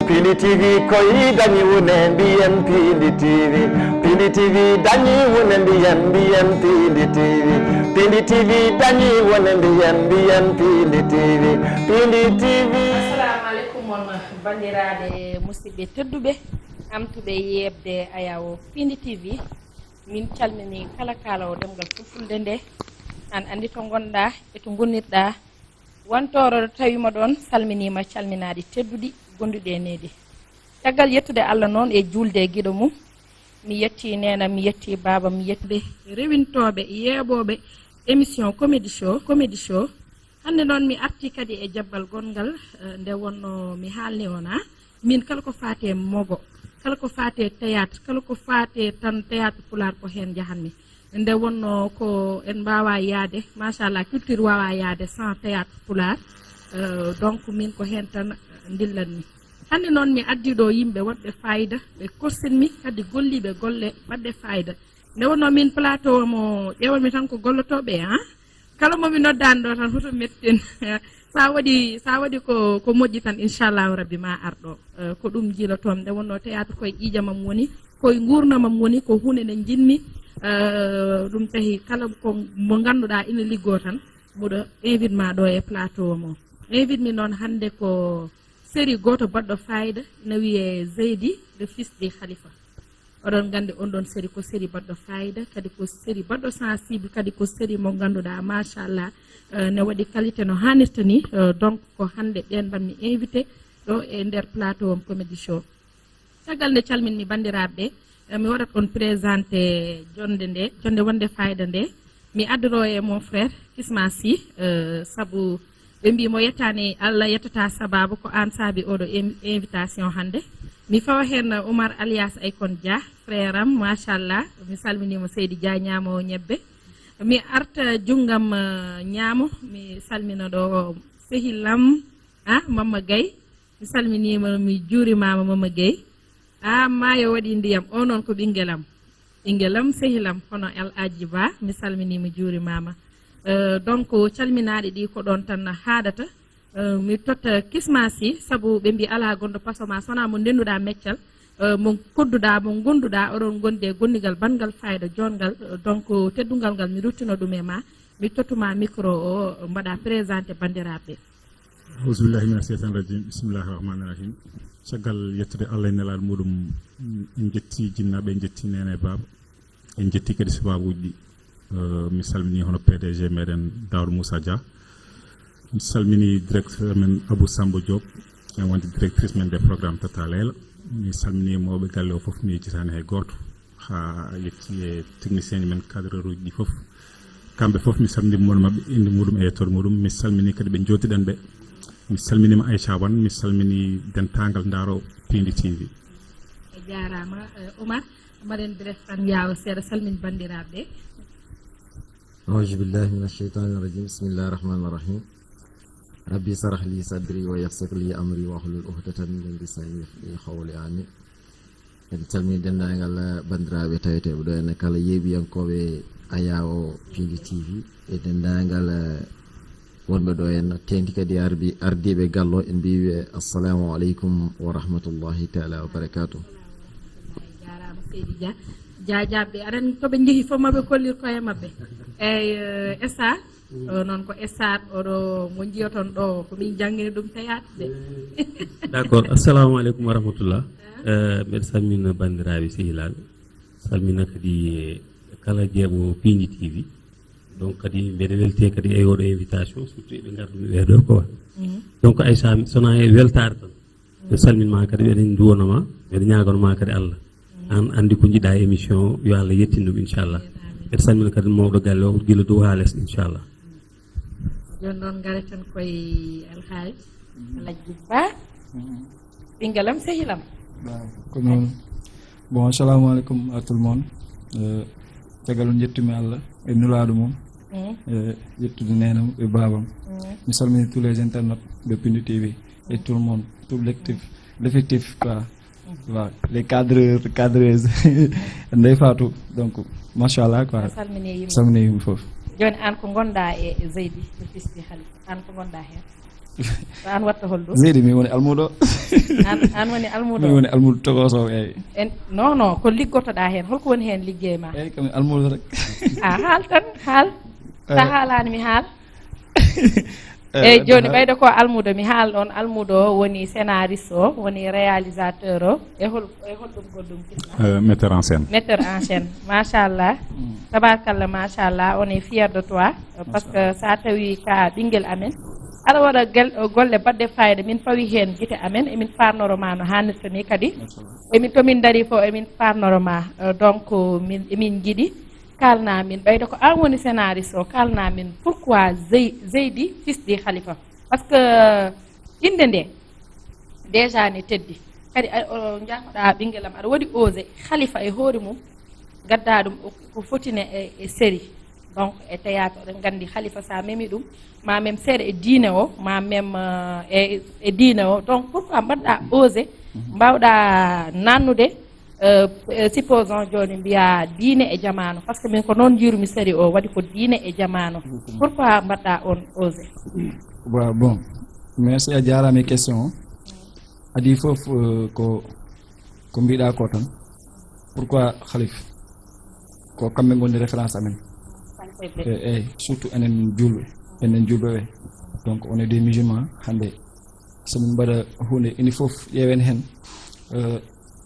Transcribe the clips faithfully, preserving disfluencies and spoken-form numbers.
Pindi T V koy dañi wune mbiyen Pindi T V. Pindi T V dañi wune mbiyen mbiyen Pindi T V. Pindi T V dañi wune mbiyen mbiyen Pindi T V. Pindi T V. Assalamu alaikum on bandiraaɓe musidɓe tedduɓe, ɓamtuɓe yeɓde Ayawo Pindi T V. Min calmini kala kaalawo ɗemngal fulfulde nde. An anndi to ngonɗaa e to ngonnirɗaa. Wontooro ɗo tawima ɗon, salminiima calminaaɗi tedduɗi gonduɗi e needi. Caggal yettude Allah noon e juulde e giɗo mum, mi yetti neena, mi yetti baaba, mi yetti rewintooɓe, yeeɓooɓe émission Comédie Show, Comédie Show. Hannde noon mi arti kadi e jabbal gonngal, eh, nde wonno mi haalni on, ah, min kala ko faati e mogo, kala ko faati e théâtre, kala ko faati e tan théâtre pulaar ko heen njahanmi. Nde wonno ko en mbaawa yaade, machallah, culture waawa yaade sans théâtre pulaar. Euh, donc min ko heen tan ndillanmi. Hannde noon mi addi ɗo yimɓe wonɓe fayida, ɓe korsinmi kadi golliiɓe golle baɗɗe fayida. Nde wonno min plateau mo ƴeewanmi tan ko gollotooɓe, ah? Kala mo mi noddaani ɗo tan hoto mettin. Sa waɗi, sa waɗi ko, ko moƴƴi tan, inchallahu rabbi ma ar ɗo. Eh, ko ɗum jiilotoom. Nde wonno théâtre koye ƴiiƴamam woni, koye nguurndamam woni, ko huunde nde njiɗmi. Eh, ɗum tahi kala ko mo ngannduɗaa ina liggoo tan, mboɗo invite ma ɗo e plateau mo. Invite mi noon hannde ko série gooto baɗɗo fayida, ina wiyee Zeydi, le fils de Khalifa. Oɗon nganndi on ɗon série ko série baɗɗo fayida, kadi ko série baɗɗo sensible, kadi ko série mo ngannduɗaa, machallah, eh, ne waɗi qualité no haanirta ni. Eh, donc ko hannde ɓeen mbanmi invité ɗo e nder plateau am Comédie Show. Caggal nde calminmi banndiraaɓe ɓe, eh, mi waɗat on présenté jonde nde, jonde wonde fayida nde. Mi addoro e mon frère Kisma Sy, eh, sabu ɓe mbi mo yettaani Allah yettata sababu ko aan saabi oɗo in-, invitation hannde. Mi fawa heen Oumar alias Aykon Dia, frère am, machallah. Mi salminiima Seydi Dia ñaamo ñebbe. Mi arta junngam, eh, ñaamo, mi salmina ɗo sehil am, ah, Mamma Gaye. Mi salminiima, mi juurimaama Mamma Gueye. Ah, maayo waɗi ndiyam, o noon ko ɓinngel am. Ɓinngel am, sehil am, hono El Hadji Ba, mi salminiima, juurimaama. Eh, donc, calminaaɗi ɗi ko ɗoon tan haaɗata. Eh, mi totta Kisma Sy, sabu ɓe mbi alaa gonɗo paso ma, so wonaa mo ndenduɗaa meccal, eh, mo kodduɗaa, mo ngonduɗaa, oɗon ngondi e gondigal banngal fayda joonngal. Eh, donc, teddungal ngal mi ruttino ɗum e ma, mi tottuma micro o, mbaɗa présenté banndiraaɓe. Auzubillahi mina sheytani rajim. Bismillahi rahmani rahim. Caggal yettude Allah e nelaaɗo muɗum, en jetti jinnaaɓe, en jetti neene e baaba, en jetti kadi sababuuji ɗi. Eh, mi salmini hono P D G meɗen Daouda Moussa Dia. Mi salmini directeur men Abou Samba Diop, en wonde directrice men des programmes Tata Leila. Mi salmini mawɓe galle o fof, mi yejjitaani hay gooto. Haa yetti e technicien ji men, cadreur uji ɗi fof. Kamɓe fof mi salmini mon maɓɓe, innde muɗum e yettoode muɗum. Mi salmini kadi ɓe njootiɗen ɓe. Mi salminiima Aïcha Wan, mi salmini dentaangal ndaaro Pindi T V. A jaaraama, eh, Oumar. Mbaɗen bref tan yaawa seeɗa, salmin banndiraaɓe. أعوذ بالله من الشيطان الرجيم. بسم الله الرحمن الرحيم. ربي اشرح لي صدري ويسر لي أمري واحلل عقدة من لساني يفقهوا قولي. آمين. En calmini denndaangal banndiraaɓe taweteeɓe ɗo, ene kala yeeɓiyankooɓe Ayawo Pindi T V, e denndaangal, eh, wonɓe ɗo en, teeŋti kadi ardi-, ardiiɓe gallo, en mbiiɓe assalamu aleykum wa rahmatullahi taala wa barakatuh. Jaaraama Seydi Dia. Dia Diaby, aɗa anndi to ɓe njehi fof maɓe kollir koye maɓɓe. Eeyi, eh, Essa, o noon ko Essa, oɗo mo njiyoton ɗo, ko min janngini ɗum théâtre de. D'accord. Assalamu aleykum wa rahmatullah. Eh, mbeɗa salmina banndiraaɓe sehilaaɓe, salmina kadi, eh, kala jeeɓo Pindi T V. Donc kadi mbeɗa welti kadi e oɗo invitation, surtout eɓe ngarduɓe ɓe ɗo quoi. Mhm. Donc Aïcha, so wonaa e weltaare tan. Mbeɗa salmina ma kadi, mbeɗa nduwano ma, mbeɗa ñaagano ma kadi Allah. An anndi ko njiɗɗa e émission, yo Allah yettin ɗum, inchallah. Mbeɗa salmina kadi mawɗo galle o, gila dow haa les, inchallah. Jooni noon, ngaren tan koye Alhaji, Alhaji Ba. Mhm. Ɓinngel am, sehil am. Waaw, ko noon. Bon, assalamu aleykum à tout le monde. Euh, caggal nde njettumi Allah e nulaaɗo mum, mhm, e yettude neenam e baabam. Mhm. Mi salmini tous les internautes de Pindi T V et tout le monde, tout l'effectif, l'effectif, quoi. Mhm. Waaw, les cadreurs, cadreuses. Ndeye Fatou, donc, machallah, quoi. A salmini yimɓe. Salmini yimɓe fof. Jooni, aan ko ngonɗaa e Zeydi, le fils de Khalifa? Aan ko ngonɗaa heen? An watta holɗo? Seydi, mi woni almuudo. An, an woni almuudo? Mi woni almuudo tokosoowo, eyi. En, non, non, ko liggotoɗaa heen? Holko woni heen liggey ma? Eyi, kami almuudo rek. A haal tan, haal. Sa haalaani mi haal. Eyi, jooni ɓayde ko almuudo, mi haal ɗoon, almuudo o woni scénariste o, woni réalisateur o, e hol, e holɗum goɗɗum? Euh, metteur en scène. Metteur en scène, machallah. Tabarkalla, machallah, on est fier de toi, euh, parce que sa tawi ka ɓinngel amen, aɗa waɗa gel, golle baɗɗe fayida, min pawi heen gite amen, emin parnoro ma no haanirta ni kadi. Emin, to min dari fof, emin parnoro ma, euh, donc, min, emin njiɗi kaalna min, ɓayde ko an woni scénariste o, kaalna min pourquoi Zey-, Zeydi, fils de Khalifa? Parce que innde nde déjà ne teddi. Kadi a, o njaafoɗaa ɓinngel am, aɗa waɗi osé Khalifa e hoore mum, gadda ɗum o, ko fotine e, e série, donc e théâtre. Oɗen nganndi Khalifa sa memi ɗum, ma mem seeɗa e diine o, ma mem, euh, e, e diine o. Donc pourquoi mbaɗɗa osé, mbawɗa nannude, euh, euh, supposons jooni mbiya diine e jamaanu, parce que min ko noon njiirumi série o, waɗi ko diine e jamaanu. Pourquoi mbaɗɗa on osé? Wa, bon, merci, a jaaraama e question o. Adii fof, euh, ko, ko mbiɗa ko tan. Pourquoi Khalif? Ko kamɓe ngoni référence amen. E, eyi, surtout enen juulɓe, enen juulɓe ɓe. Donc, on est des musulmans, hannde, so min mbaɗa huunde, ene fof ƴeewen heen, euh,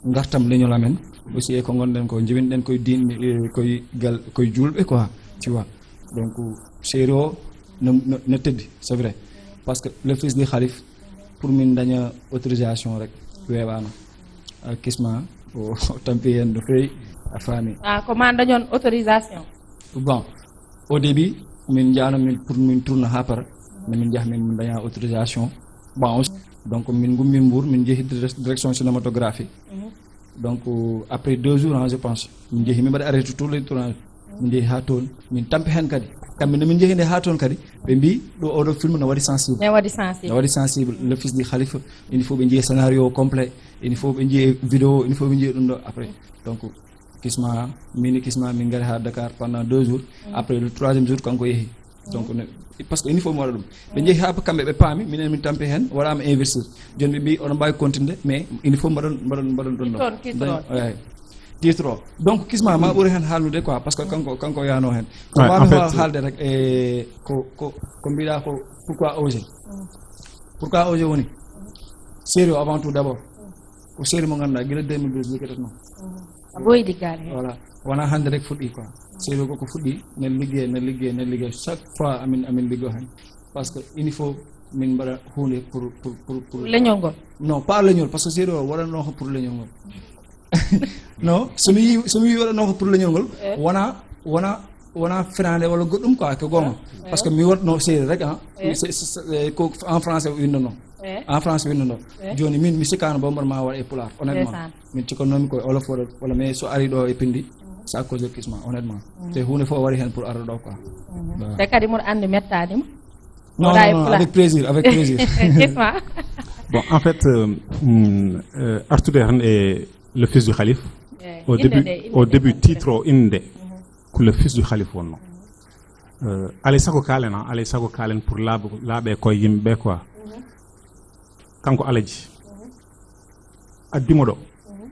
ngartam leñol amen. Aussi, e ko ngonɗen ko, njibinɗen koye diin, eh, koye gal, koye juulɓe, quoi, tu vois. Donc, série o no, no, no teddi, c'est vrai. Parce que le fils du Khalif, pour min daña autorisation rek, weeɓaano. A kisma, o, o tampi heen no feewi, a faami. Ah, ko ma dañon autorisation? Bon, au début, min njaano min pour min tourna haa para, mais min njaha min daña autorisation. Bon, aussi, donc min ngummi Mbour, min njehi dire-, direction cinématographie. Donc, euh, après deux jours, hein, je pense, min njehi, min mbaɗi arrêté tous les tournages. Min njehi haa toon, min tampi heen kadi. Kamɓe no min njehi nde haa toon kadi, ɓe mbi ɗo oɗo film no waɗi sensible. Ne waɗi sensible. No waɗi sensible. Le fils du Khalifa, il faut ɓe njiya scénario complet, il faut ɓe njiya vidéo, il faut ɓe njiya ɗum ɗo après. Donc, kisma, min e kisma, min ngari haa Dakar pendant deux jours. Après le troisième jour, kanko yehi. Donc, ne, parce que il faut mi waɗa ɗum. Ɓe njehi haa kamɓe ɓe paami, minen min tampi heen, waɗaama investir. Jooni ɓe mbi oɗon mbaawi continude, mais il faut mbaɗon, mbaɗon, mbaɗon ɗum ɗo. Toon, titre o. Eyi. Titre o. Donc, kisma ma ɓuri heen haalnude quoi, parce que kanko, kanko yaano heen. Ko mbawmi haalde rek, e ko, ko, ko mbiɗa ko, pourquoi osé? Pourquoi osé woni? Série o avant tout d'abord. Ko série mo ngannduɗaa gila deux mille douze liggetetno. A ɓooyi liggaade heen. Voilà. Wonaa hannde rek fuɗɗi quoi. Série o koko fuɗɗi, ne liggee, ne liggee, ne liggee. Chaque fois amin, amin liggoo heen. Parce que il faut min mbaɗa huunde pour, pour, pour, pour leñol ngol? Non, pas leñol, parce que série o waɗatnoo ko pour leñol ngol. Non, so mi yi-, so mi yi waɗatnoo ko pour leñol ngol, wona, wona, wona fenaande walla goɗɗum quoi, ko goonga. Parce que mi waɗno série rek, ah. C'est, c'est, c'est, eh, ko en français o winndano. En français winndano. Jooni min mi sikkaano Bambara ma waɗa e pulaar, honnêtement. Min cikkannomi ko e olof walla, walla, mais so ari ɗo e pindi, c'est à cause de kisma, honnêtement. Te huunde fof waɗi heen pour arde ɗo quoi. Voilà. Te kadi mboɗo anndi mettaani ma. Non, non, non, avec plaisir, avec plaisir. Kisma. Bon, en fait, euh, mm, euh, artude tan e le fils du Khalif. Eyi, au début, au début, titre o, innde, ko le fils du Khalif wonno. Euh, alay sago kaalen, ah, alay sago kaalen pour laaɓa, laaɓa e koye yimɓe ɓe quoi. Kanko Alaji. Addi mo ɗo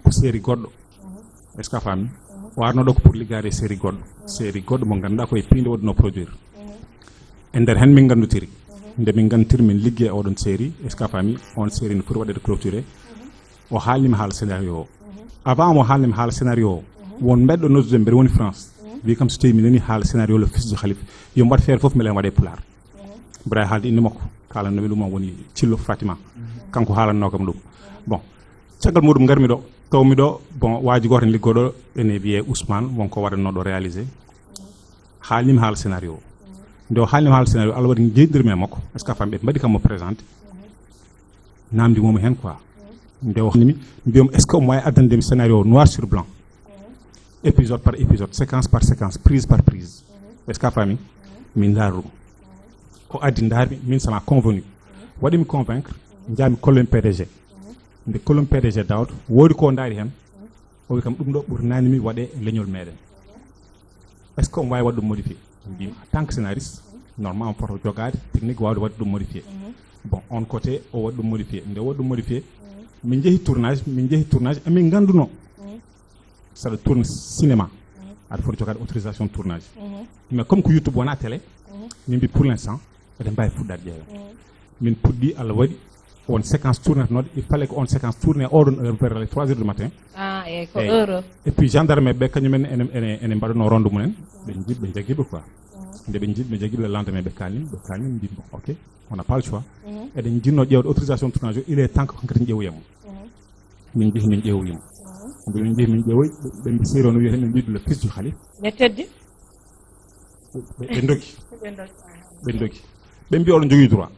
ko série goɗɗo. Est-ce que a faami? O arno ɗo ko pour liggaade série goɗɗo. Série goɗɗo mo ngannduɗaa ko e piinde waɗuno produire. E nder heen min nganndotiri. Nde min nganndotiri min liggey e oɗon série. Est-ce que a faami? On série no foti waɗeede clôturé. O haalnimi haala scénario o. Avant mo haalnimi haala scénario o, won mbeɗo noddude mbeɗa woni France. Wi kam so tawi mi nani haala scénario le fils du Khalif, yo mbaɗ feere fof mbele mi waɗe pulaar. Mbeɗa haalde innde makko, kaalannomi ɗum o woni Cillo Fatima. Kanko haalanno kam ɗum. Bon, caggal muɗum ngarmi ɗo, tawmi ɗo, bon, waaji gooto ene liggoo ɗo, ene wiyee Ousmane, wonko waɗatnoo ɗo réalisé. Haalnimi haala scénario o. Nde o haalnimi haala scénario, Allah waɗi njeeɗidirmi e makko, est-ce que a faami, ɓe mbaɗi kam mo présenté. Namdi momi heen quoi. Nde o haalnimi, mbiyam, est-ce que omo waawi addande mi scénario noir sur blanc? Épisode par épisode, séquence par séquence, prise par prise. Est-ce que a faami? Min ndaara ɗum. O addi, ndaarmi, min, ça m'a convenu. Waɗi mi convaincre, njaami kollomi P D G. Nde kollomi P D G Daouda, woodi ko ndaari heen. O wi kam, ɗum ɗo ɓurnaani mi waɗe e leñol meɗen. Est-ce que omo waawi waɗde ɗum modifié? Mbimi, en tant que scénariste, normalement on poto jogaade technique waawde waɗde ɗum modifié. Bon, on côté o waɗi ɗum modifié, nde waɗi ɗum modifié, min njehi tournage, min njehi tournage emin ngannduno saɗa tourne cinéma, aɗa foti jogaade autorisation tournage. Mais comme ko YouTube wona télé, min mbi pour l'instant eɗen mbawi fuɗɗade ƴeewen. Min puɗɗi, Allah waɗi on séquence tournatenoɗo, il fallait que on séquence tourné oɗon heure vers les trois heures du matin. Ah, e ko heure o. Et puis gendarme ɓe kañumen ene ene ene mbaɗano ronde mumen, ɓe jiɗ ɓe jaggiɓe quoi. Nde ɓe jiɗ ɓe jaggiɓe, le lendemain ɓe kalni ɓe kalni, mbi bon, ok, on n'a pas le choix. Eɗen jiɗno ƴeewde autorisation tournage o, il est temps que hankadi ƴeewoyamo. Min jehi min ƴeewoyimo. Nde min jehi min ƴeewoy, ɓe mbi sero no wiyata min mbiɗo le fils du Khalif. Ne teddi. Ɓe dogi. Ɓe dogi. Ɓe mbi oɗon jogii droit.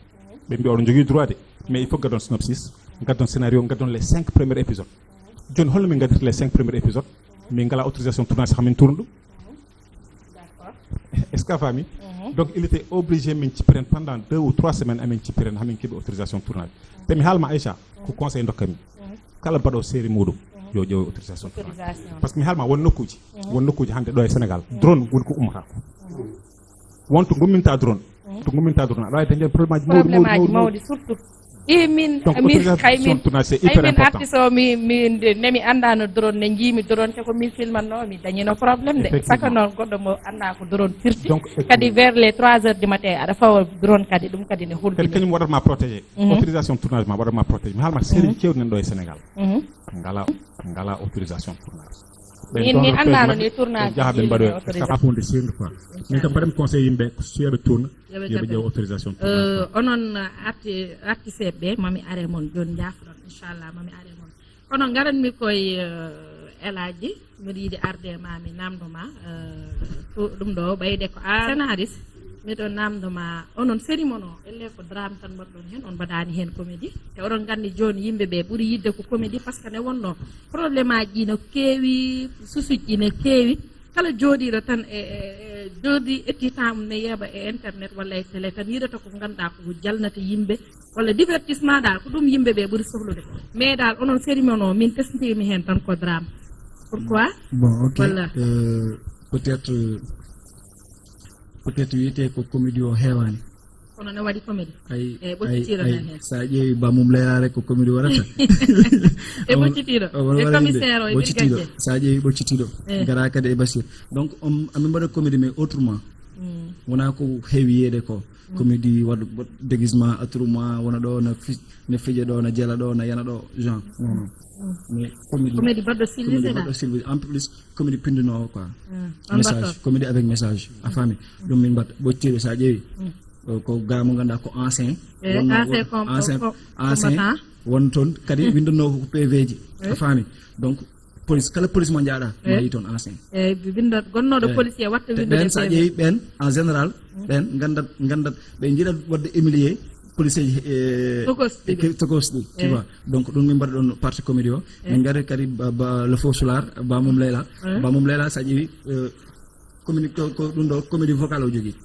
Ɓe mbi oɗon jogii droit de, mais il faut gaddon synopsis, gaddon scénario, gaddon les cinq premiers épisodes. Joni holno min gaddirta les cinq premiers épisodes? Min ngala autorisation tournage, hamin tourne ɗum. Est-ce que a faami? Donc il était obligé min cippiren pendant deux ou trois semaines, amin cippiren hamin keɓi autorisation tournage. Te mi haalma Aïcha, ko conseil dokkami kala mbaɗo série muɗum yo ƴeew autorisation tournage. Parce que mi haalma won nokkuji, won nokkuji hannde ɗo e Sénégal drone woni ko ummata ko. Won to gumminta drone, to gumminta drone aɗa wawi dañde probléme aji mawɗi mawɗi mawɗi. Surtout i min Donc min autorisation hay min tournage c'est hay hyper min important. Artiste o mi mi nde nemi annda no drone ne jiimi drone te ko min filmanno mi dañino problème de. Saka noon goɗɗo mo annda ko drone firti. Donc kadi vers les trois heures du matin aɗa fawa drone kadi ɗum kadi ne Kadi hulɓini. Kañum waɗatma protégé. Autorisation tournage ma waɗatma protégé, mi haalma série kewɗi nan ɗo e Sénégal ngala ngala autorisation tournage. Min mi anndaano ni tournage Jaha ɓe mbaɗoya kapafunde sirde quoi. Min kam mbaɗen conseil yimɓe ko suyaɓe tourne yoɓe ƴeew autorisation tournage. Onon arti artiseɓe ɓe mami are mon joni jafɗon inchallah mami are mon. Kono ngaranmi koye elaji mbiɗa yiɗi arde ma mi namdo ma. Ɗum ɗo ɓayde ko a scénariste. Miɗo namdo ma onon série mon o elle ko drame tan mbaɗɗon hen on mbaɗani hen comédie? Te oɗon gandi joni yimɓe ɓe ɓuuri yidde ko comédie par ce que ne wonno problème aji ɗi no keewi, susuji ɗi no keewi. Kala jooɗiiɗo tan e jooɗi ƴetti temps mum ne yeeɓa e internet walla e télé tan yiɗata ko ngannduɗaa ko jalnata yimɓe walla divertissement dal ko ɗum yimɓe ɓe ɓuri sohlude. Mais dal onon série mon o min testinimi heen tan ko drame. Pourquoi? Bon, ok. Peut-être peut-être wiyete ko comédie o heewani. Kono ne waɗi comédie. Ay E ɓoccitiiɗo nan heen. Sa ƴeewi bamum leeraare ko comédie waɗata. E ɓoccitiiɗo e commissaire o e ɓoccitiiɗo. Birgadje. Sa ƴeewi ɓoccitiiɗo gara kadi e Bachir. Donc on amin mbaɗa comédie mais autrement. Wona ko heewi yeede ko. Comédie waɗa déguisement, autrement wona ɗo na fi ne fija ɗo na jela ɗo na yana ɗo genre. Non non. Mais comédie Comédie baɗɗo civilisé baɗɗo civilisé en plus comédie pindinowo quoi. On Message, comédie avec message a faami. Ɗum min mbaɗa ɓoccitiiɗo sa ƴeewi ko gars mo ganduɗa ko ancien. Ancien com ancien ancien won toon kadi winndannoo ko P V ji a faami. Donc police kala police mo njaaɗa ma yi toon ancien. Eyyi windo gonnooɗo policier watta windude Ɓen sa ƴeewi ɓen en général ɓen gandat gandat ɓe jiiɗat waɗde humilier policier ji. Tokosɗi ɓe. Tokosɗi tu vois. Donc ɗum min mbaɗa ɗon partie comédie o. Min ngari kadi le faux soulard bamum leyla. Bamum leyla sa ƴeewi comédie ko ɗum ɗo comédie vocal o jogii.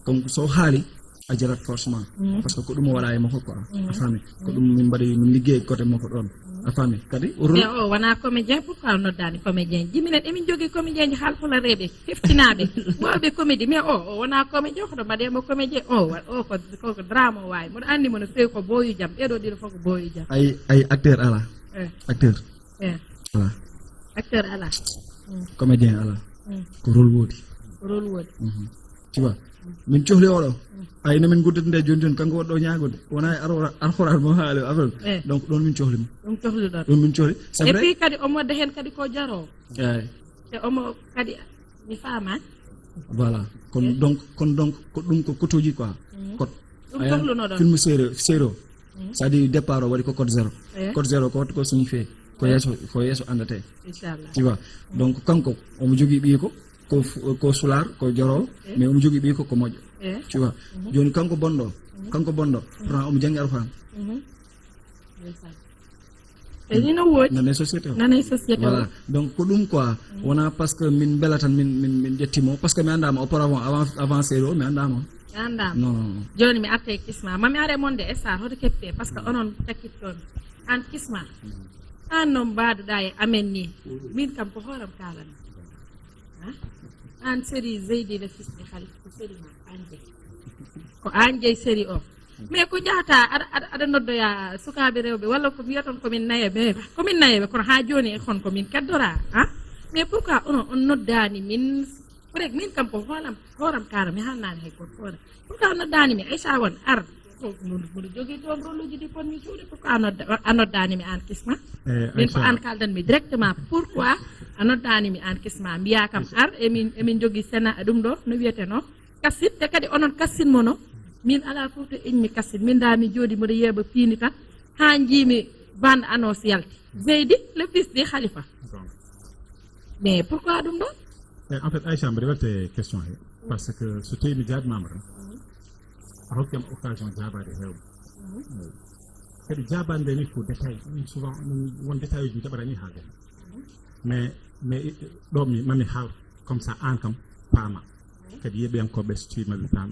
Donc so haali a jarat forcément. Parce que ko ɗum o waɗa e makko quoi. A faami ko ɗum min mbaɗi min liggey côté makko ɗon. A faami kadi o rôle. Mais o wona comédien pourquoi o noddani comédien ji minen emin jogii comédien ji haalpulareɓe heftinaaɓe wawɓe comédie mais o o wona comédien hoto mbaɗemo comédien o wa- o ko koko drame o wawi mboɗo anndi mo no fewi ko boyujam ɓeɗo ɗiɗo fof ko boyujam. Ay ay acteur ala. Acteur Eh, ala. Acteur ala. Comédien ala. Ko rôle woodi. Rôle woodi. Tu vois min cohli oɗo. Ay no min guddata nde joni joni kanko waɗɗo ñaagude wona e alxuraan mo haali affaire. Eh. Donc ɗon min cohli mo. Ɗum cohluɗon. Ɗum min cohli c'est Et vrai. Puis kadi omo wadda heen kadi ko jaroowo. Eyi. Te omo kadi mi faamaani. Voilà kon donc kon donc ko ɗum ko cotuji quoi. Code. Ɗum cohlunoɗon. Film sérieux sérieux. C'est-à-dire départ o waɗi ko code zéro. Eh. Code zéro ko ko signifie ko yeeso ko yeeso andate. Inchallah. Tu vois donc kanko omo jogii ɓiiko ko f- ko sulaar ko jorowo mais omo jogii ɓiiko ko moƴƴo. Eh. Tu vois joni kanko bonɗo kanko bonɗo pourtant omo janngi alxuraan. Ndeysaan. E ni no woodi. Nana e société o. Nana e société o. Voilà donc ko ɗum quoi. Wona parce que min mbela tan min min min ƴettimo parce que mi andama auparavant avant avant série o mi andama. Andama. Non non non. Joni mi arta e kisma mami are monde e star hoto kepte par ce que onon takkittoon an kisma an no mbaɗuɗa e amen ni min kam ko hooram kalanmi. An série Zeydi le fils de Khalif ko série ma an jeyi ko an jeyi série o. Mais ko njahata aɗa aɗa aɗa noddoya sukaaɓe rewɓe walla ko mbiyaton komin nayeɓe? Komin nayeɓe, kono haa jooni e kon komin keddora, ha? Mais pourquoi onon on noddaani min? Peut-être min kam ko hooram hooram kaara, mi haalnaani hay gooto hooram. Pourquoi on noddaani mi? Aïcha won ar. Ko mboɗo mboɗo jogii toon rôle uji ɗi potmi cuuɗi, pourquoi a nodda a noddaani mi aan kisma? Min ko aan kaldan mi directement, pourquoi a noddaani mi aan kisma? Mbiyaa kam ar, emin emin njogii sena ɗum ɗo no wiyeteno kassin, te kadi onon kassin mono. Min alaa fof to iñmi kassin, min ndaa mi jooɗi mboɗo yeeɓa piindi tan haa njiimi bande annonce yalti, Zeydi le fils de Khalifa. Mais pourquoi ɗum ɗo? E en fait Aïcha mbaɗi welde question he, par ce que so tawi mi jaabimama tan a hokkiyam occasion jaabaade heewɓe. Kadi jaabaade nde ni ko détail, ɗum souvent ɗum won détail uji mi jaɓata ni haalde. Mais mais ɗo mi mami haal comme ça aan kam paama. Kadi yeeɓiyankoɓe so tawi maɓe paam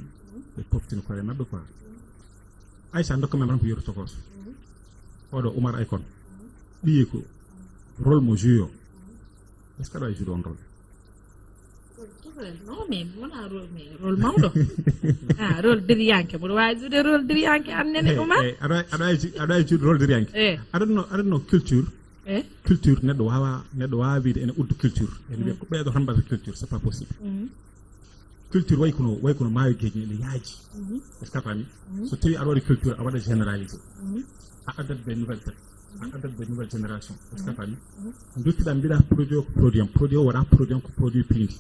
ɓe poftina koye maɓɓe quoi. Aïcha dokka men tan ko yeru tokoso. Oɗo Oumar Aykon, ɓiyi ko rôle mo joué o, est ce que aɗa wawi joué on rôle? Non mais wona rôle, mais rôle mawɗo. Ah, rôle diriyanke, mboɗo wawi joude rôle diriyanke annene Oumar. Aɗa wawi aɗa wawi joude rôle diriyanke. Aɗa no aɗa no culture. Culture neɗɗo wawa neɗɗo wawa wiide ene udda culture, ene wiya ko ɓeeɗo tan mbaɗata culture, c'est pas possible. Culture way kono way kono maayo geeƴi ene yaaji. Est ce que a faami? So tawi aɗa waɗa culture a waɗa généralisé, a addat des nouvelles têtes, a addat des nouvelles générations. Est ce que a faami? Duttiɗa mbiɗa produit o ko produit am, produit o waɗa produit am ko produit piindi.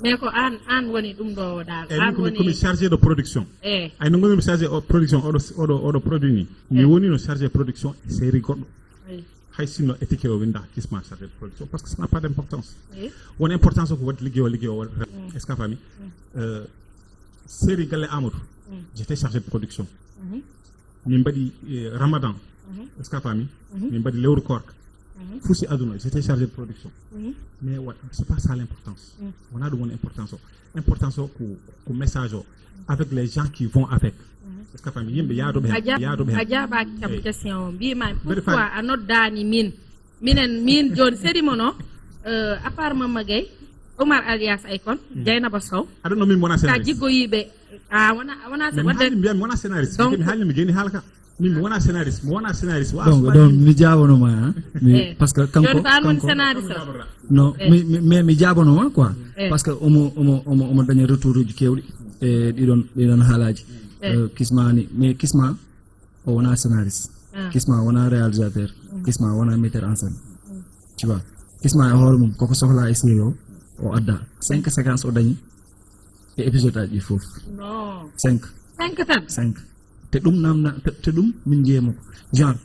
Mais ko an an woni ɗum ɗo dal, eyyi an min komi woni komi chargé de production. Eyyi ay no gonmi chargé o production oɗo oɗo oɗo produit ni, mi woni no chargé production e série goɗɗo. Hay sinno étiquet o winda kisma chargé de production parce que ça n'a pas d' importance. Won importance o ko wadde ligguey o ligguey o waɗata. Est ce que a faami? Série galle Amadou, j'étais chargé de production. Min mbaɗi ramadan, est ce que a faami? Min mbaɗi lewru korka. Fuu si aduna j'étais chargé de production. Mais what, c'est pas ça l'importance. Wona ɗum woni importance o. Importance o ko ko message o avec les gens qui vont avec. Est ce que a faami? Yimɓe yaadoɓe hen yaadoɓe hen. A jaabaaki kam question o mbimami pourquoi a noddaani min? Minen min jooni série mon o, à part Mamma Gueye, Oumar alias Aykon, Dieynaba Sow, aɗa no min wona ka scénariste jiggoyiɓe. A wona a wona min haali mbiyami mi wona scénariste donc mi haalni mi geni haala ka. Min mi wona scénariste mi wona scénariste wa donc donc mi jaabonoma ha mi parce que kanko joni ko an woni kanko scénariste o non mi mi- mais mi jaabonoma quoi Eh. Parce que omo omo omo omo daña retour uji kewɗi e ɗiɗon ɗiɗon haalaji. Eh. Euh, kismani mais kisma o wona scénariste. Ah. Kisma wona réalisateur. Kisma wona metteur en scène. Tu vois, kisma e hoore mum koko sohla e série o o adda cinq séquence o dañi e épisode aji ɗi fof. Non. Cinq. Cinq tan. Cinq. Te ɗum namna te ɗum min jeeyamo ko genre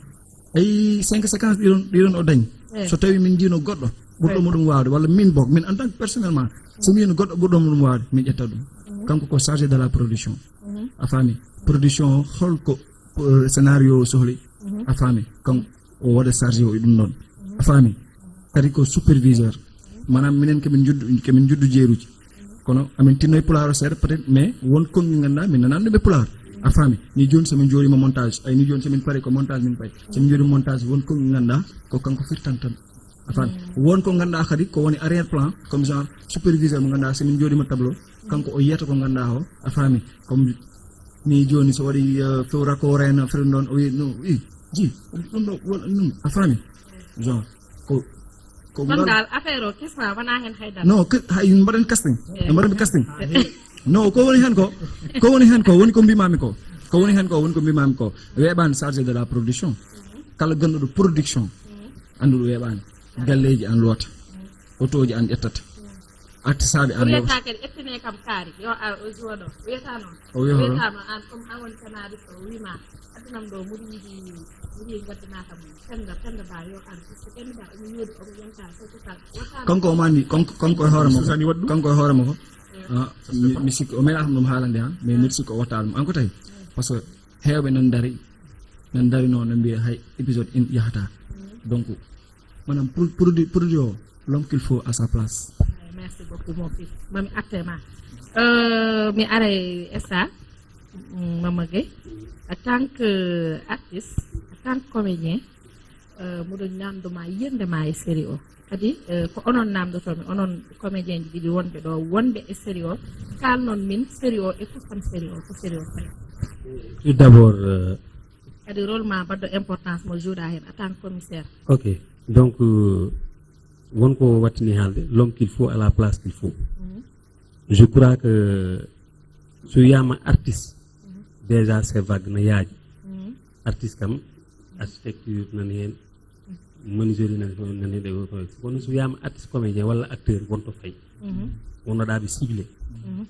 ay cinq séquence ɗiɗon ɗiɗon o dañi. Eh. So tawi min jiino goɗɗo ɓurɗo mo ɗum wawde walla min bok min en tant que personnellement so mi yiino goɗɗo ɓurɗo mo ɗum wawde min ƴetta ɗum. Mhm. Kanko ko chargé de la production. Mhm. A faami? Production o holko scénario o sohli. Mhm. A faami? Kanko o waɗa chargé o e ɗum ɗon. Mhm. A faami? Kadi ko superviseur. Maanaam minen kemin juddu kemin juddu jeeruji. Kono amin tinno e pulaar o seeɗa peut être mais won konngi ngannduɗaa min nanani ɗum e pulaar. A faami? Ni jooni somin jooɗima montage ay ni jooni somin pari ko montage min pay somin jooɗima montage won konngi ngannduɗaa ko kanko firtan tan. A faami? Won ko ngannduɗaa kadi ko woni arrière plan comme genre superviseur mo ngannduɗaa somin jooɗima tableau kanko o yiyata ko ngannduɗaa o. A faami? Comme ni jooni so waɗi few rako rena few ɗon o wi no i ji ɗum ɗo won ɗum. A faami? Genre ko ko ɗon ngal dal affaire o kisma wona hen haydara non hay mbaɗen casting. Mbaɗen casting. Non ko woni hen ko ko woni hen ko woni ko mbimami ko ko woni hen ko woni ko mbimami ko weeɓani chargé de la production. Kala ganduɗo production anduɗo weeɓani. Galleji an loota, otoji an ƴettata, artisaɓe an loota. Wiyata kadi ettine kam kaari yo ar o joɗo wiyata noon. O wi hono wiyatama an comme an woni scénariste o wima addunam ɗo mboɗo yiɗi mboɗo yiɗi gaddana kam penda penda ba yo ar puisque penda ba omo yooɗi omo yonta surtout kala wiyatama kanko o mandi kanko kanko e hoore makko Sani waɗi ɗum? Kanko e hoore makko. Ah, mi mi sikki o meeɗa kam ɗum haalande ha mais mbiɗa sikki o watta ɗum an ko tawi par ce que hewɓe nan dari nan darino no mbiya hay épisode in yahata. Donc manam produit produit o l'homme qu'il faut à sa place. Merci beaucoup mon fils mami atte ma. Euh, mi aray esa Mama Gueye, en tant que artiste, en tant que comédien, euh, mboɗo namdoma yiyande ma e série o kadi euh, ko onon namdotomi onon comédien ji ɗiɗi wonɓe ɗo wonɓe e série o. Kalnon min série o e pourtant série o ko série o fayi. Tout d'abord, euh, kadi rôle ma baɗɗo importance mo jouɗa hen en tant que commissaire. Ok. Donc, euh, won ko wattini haalde, l'homme qu'il faut à la place qu'il faut. Mhm. Je crois que so wiyama artiste, déjà c'est vague, no yaaji. Mhm. Artiste kam, architecture nani hen, menuiserie nani hen, nani hen, kono so wiyama artiste comédien walla acteur, wonto fayi. Mhm. Wonnoɗaɓe ciblé. Mhm.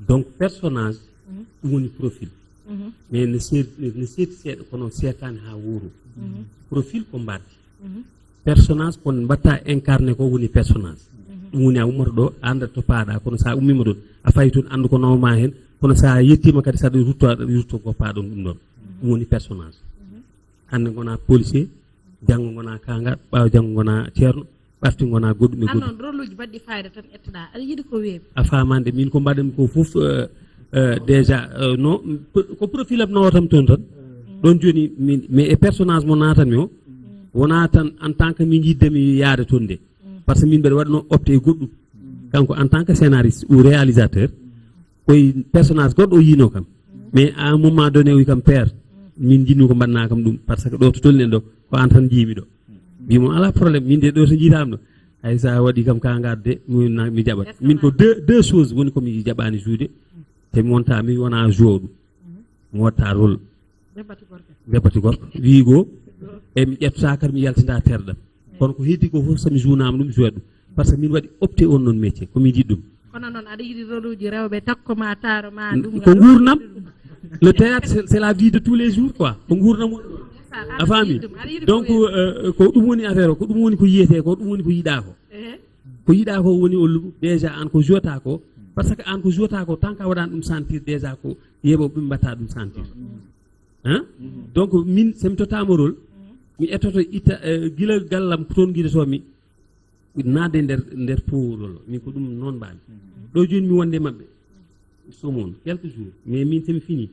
Donc personnage, mhm, ɗum woni profil. Mhm. Mais ne seed-, ne seedi seeɗa, kono seetaani haa wuuro. Mhm. Profil ko mbaɗdi. Mhm. Personnage kon mbatta incarné ko woni personnage. Mhm. Ɗum woni a ummata ɗo, a anndat to paaɗa, kono sa ummima ɗon, a fayi toon anndu ko nawma hen, kono sa yettima kadi saɗa rutto, aɗa rutto ko paaɗon ɗum ɗon. Mhm. Ɗum woni personnage. Mhm. Hannde gona policier, janngo gona kangaɗo, ɓaawo janngo gona ceerno, ɓarti gona goɗɗum e goɗɗum. An noon, rôle uji baɗɗi fayida tan ƴettoɗa, aɗa yiɗi ko weeɓi. A famande min ko mbaɗanmi ko fof, euh, euh, déjà, euh, no, ko profil am nawatam toon tan. Mm. Ɗon joni min, mais e personnage mo natanmi o, mm, wona tan en tant que min yiddemi yaade toon de. Mm. Par ce que min mbeɗa waɗano opté e goɗɗum. Mm. Kanko en tant que scénariste ou réalisateur, koye personnage goɗɗo o yino kam. Mm. Mais à un moment donné, o wi kam, "Père, min jinmi ko mbaɗna kam ɗum, par ce que ɗo to tolni en ɗo, ko an tan jiimi ɗo." Mbimo, "Ala problème, min de ɗo to jiitam ɗo. Hay sa waɗi kam ka ngadde, mi na-, mi jaɓat." Min ko deux, deux choses woni ko mi jaɓani joué. Te mi wonta, mi wona joueur ɗum. Mi watta rôle. Debbo ti gorko. Debbo ti gorko. Wiigo, e mi ƴetta kadi mi yaltinta terɗam. Kono ko heddi ko fof, so mi juunama ɗum, mi jouat ɗum. Par ce que min waɗi opté on noon métier, ko min yiɗi ɗum. Kono noon aɗa yiɗi rôle uji rewɓe, takko ma, taaro ma, ɗum ko ngurnam. Le théâtre, c'est, c'est la vie de tous les jours, quoi. Ko ngurnam woni ɗum. A faami? Donc, euh, ko ɗum woni affaire o, ko ɗum woni ko yiyete ko, ɗum woni ko yiɗa ko. Ehe. Ko yiɗa ko woni o lu-, déjà an ko jouata ko, par ce que an ko jouata ko, tant que a waɗani ɗum sentir déjà ko yeɓo ɓe mbatta ɗum sentir. Hein? Mhm. Donc, min, so mi tottama rôle, mhm, mi ettoto itta, eh, gila gallam ko toon gidotomi, naatde nder, nder powrol. Min ko ɗum noon mbaɗmi. Mhm. Ɗo joni mi wonde maɓɓe. Somon, quelques jours. Mais min, so mi fini,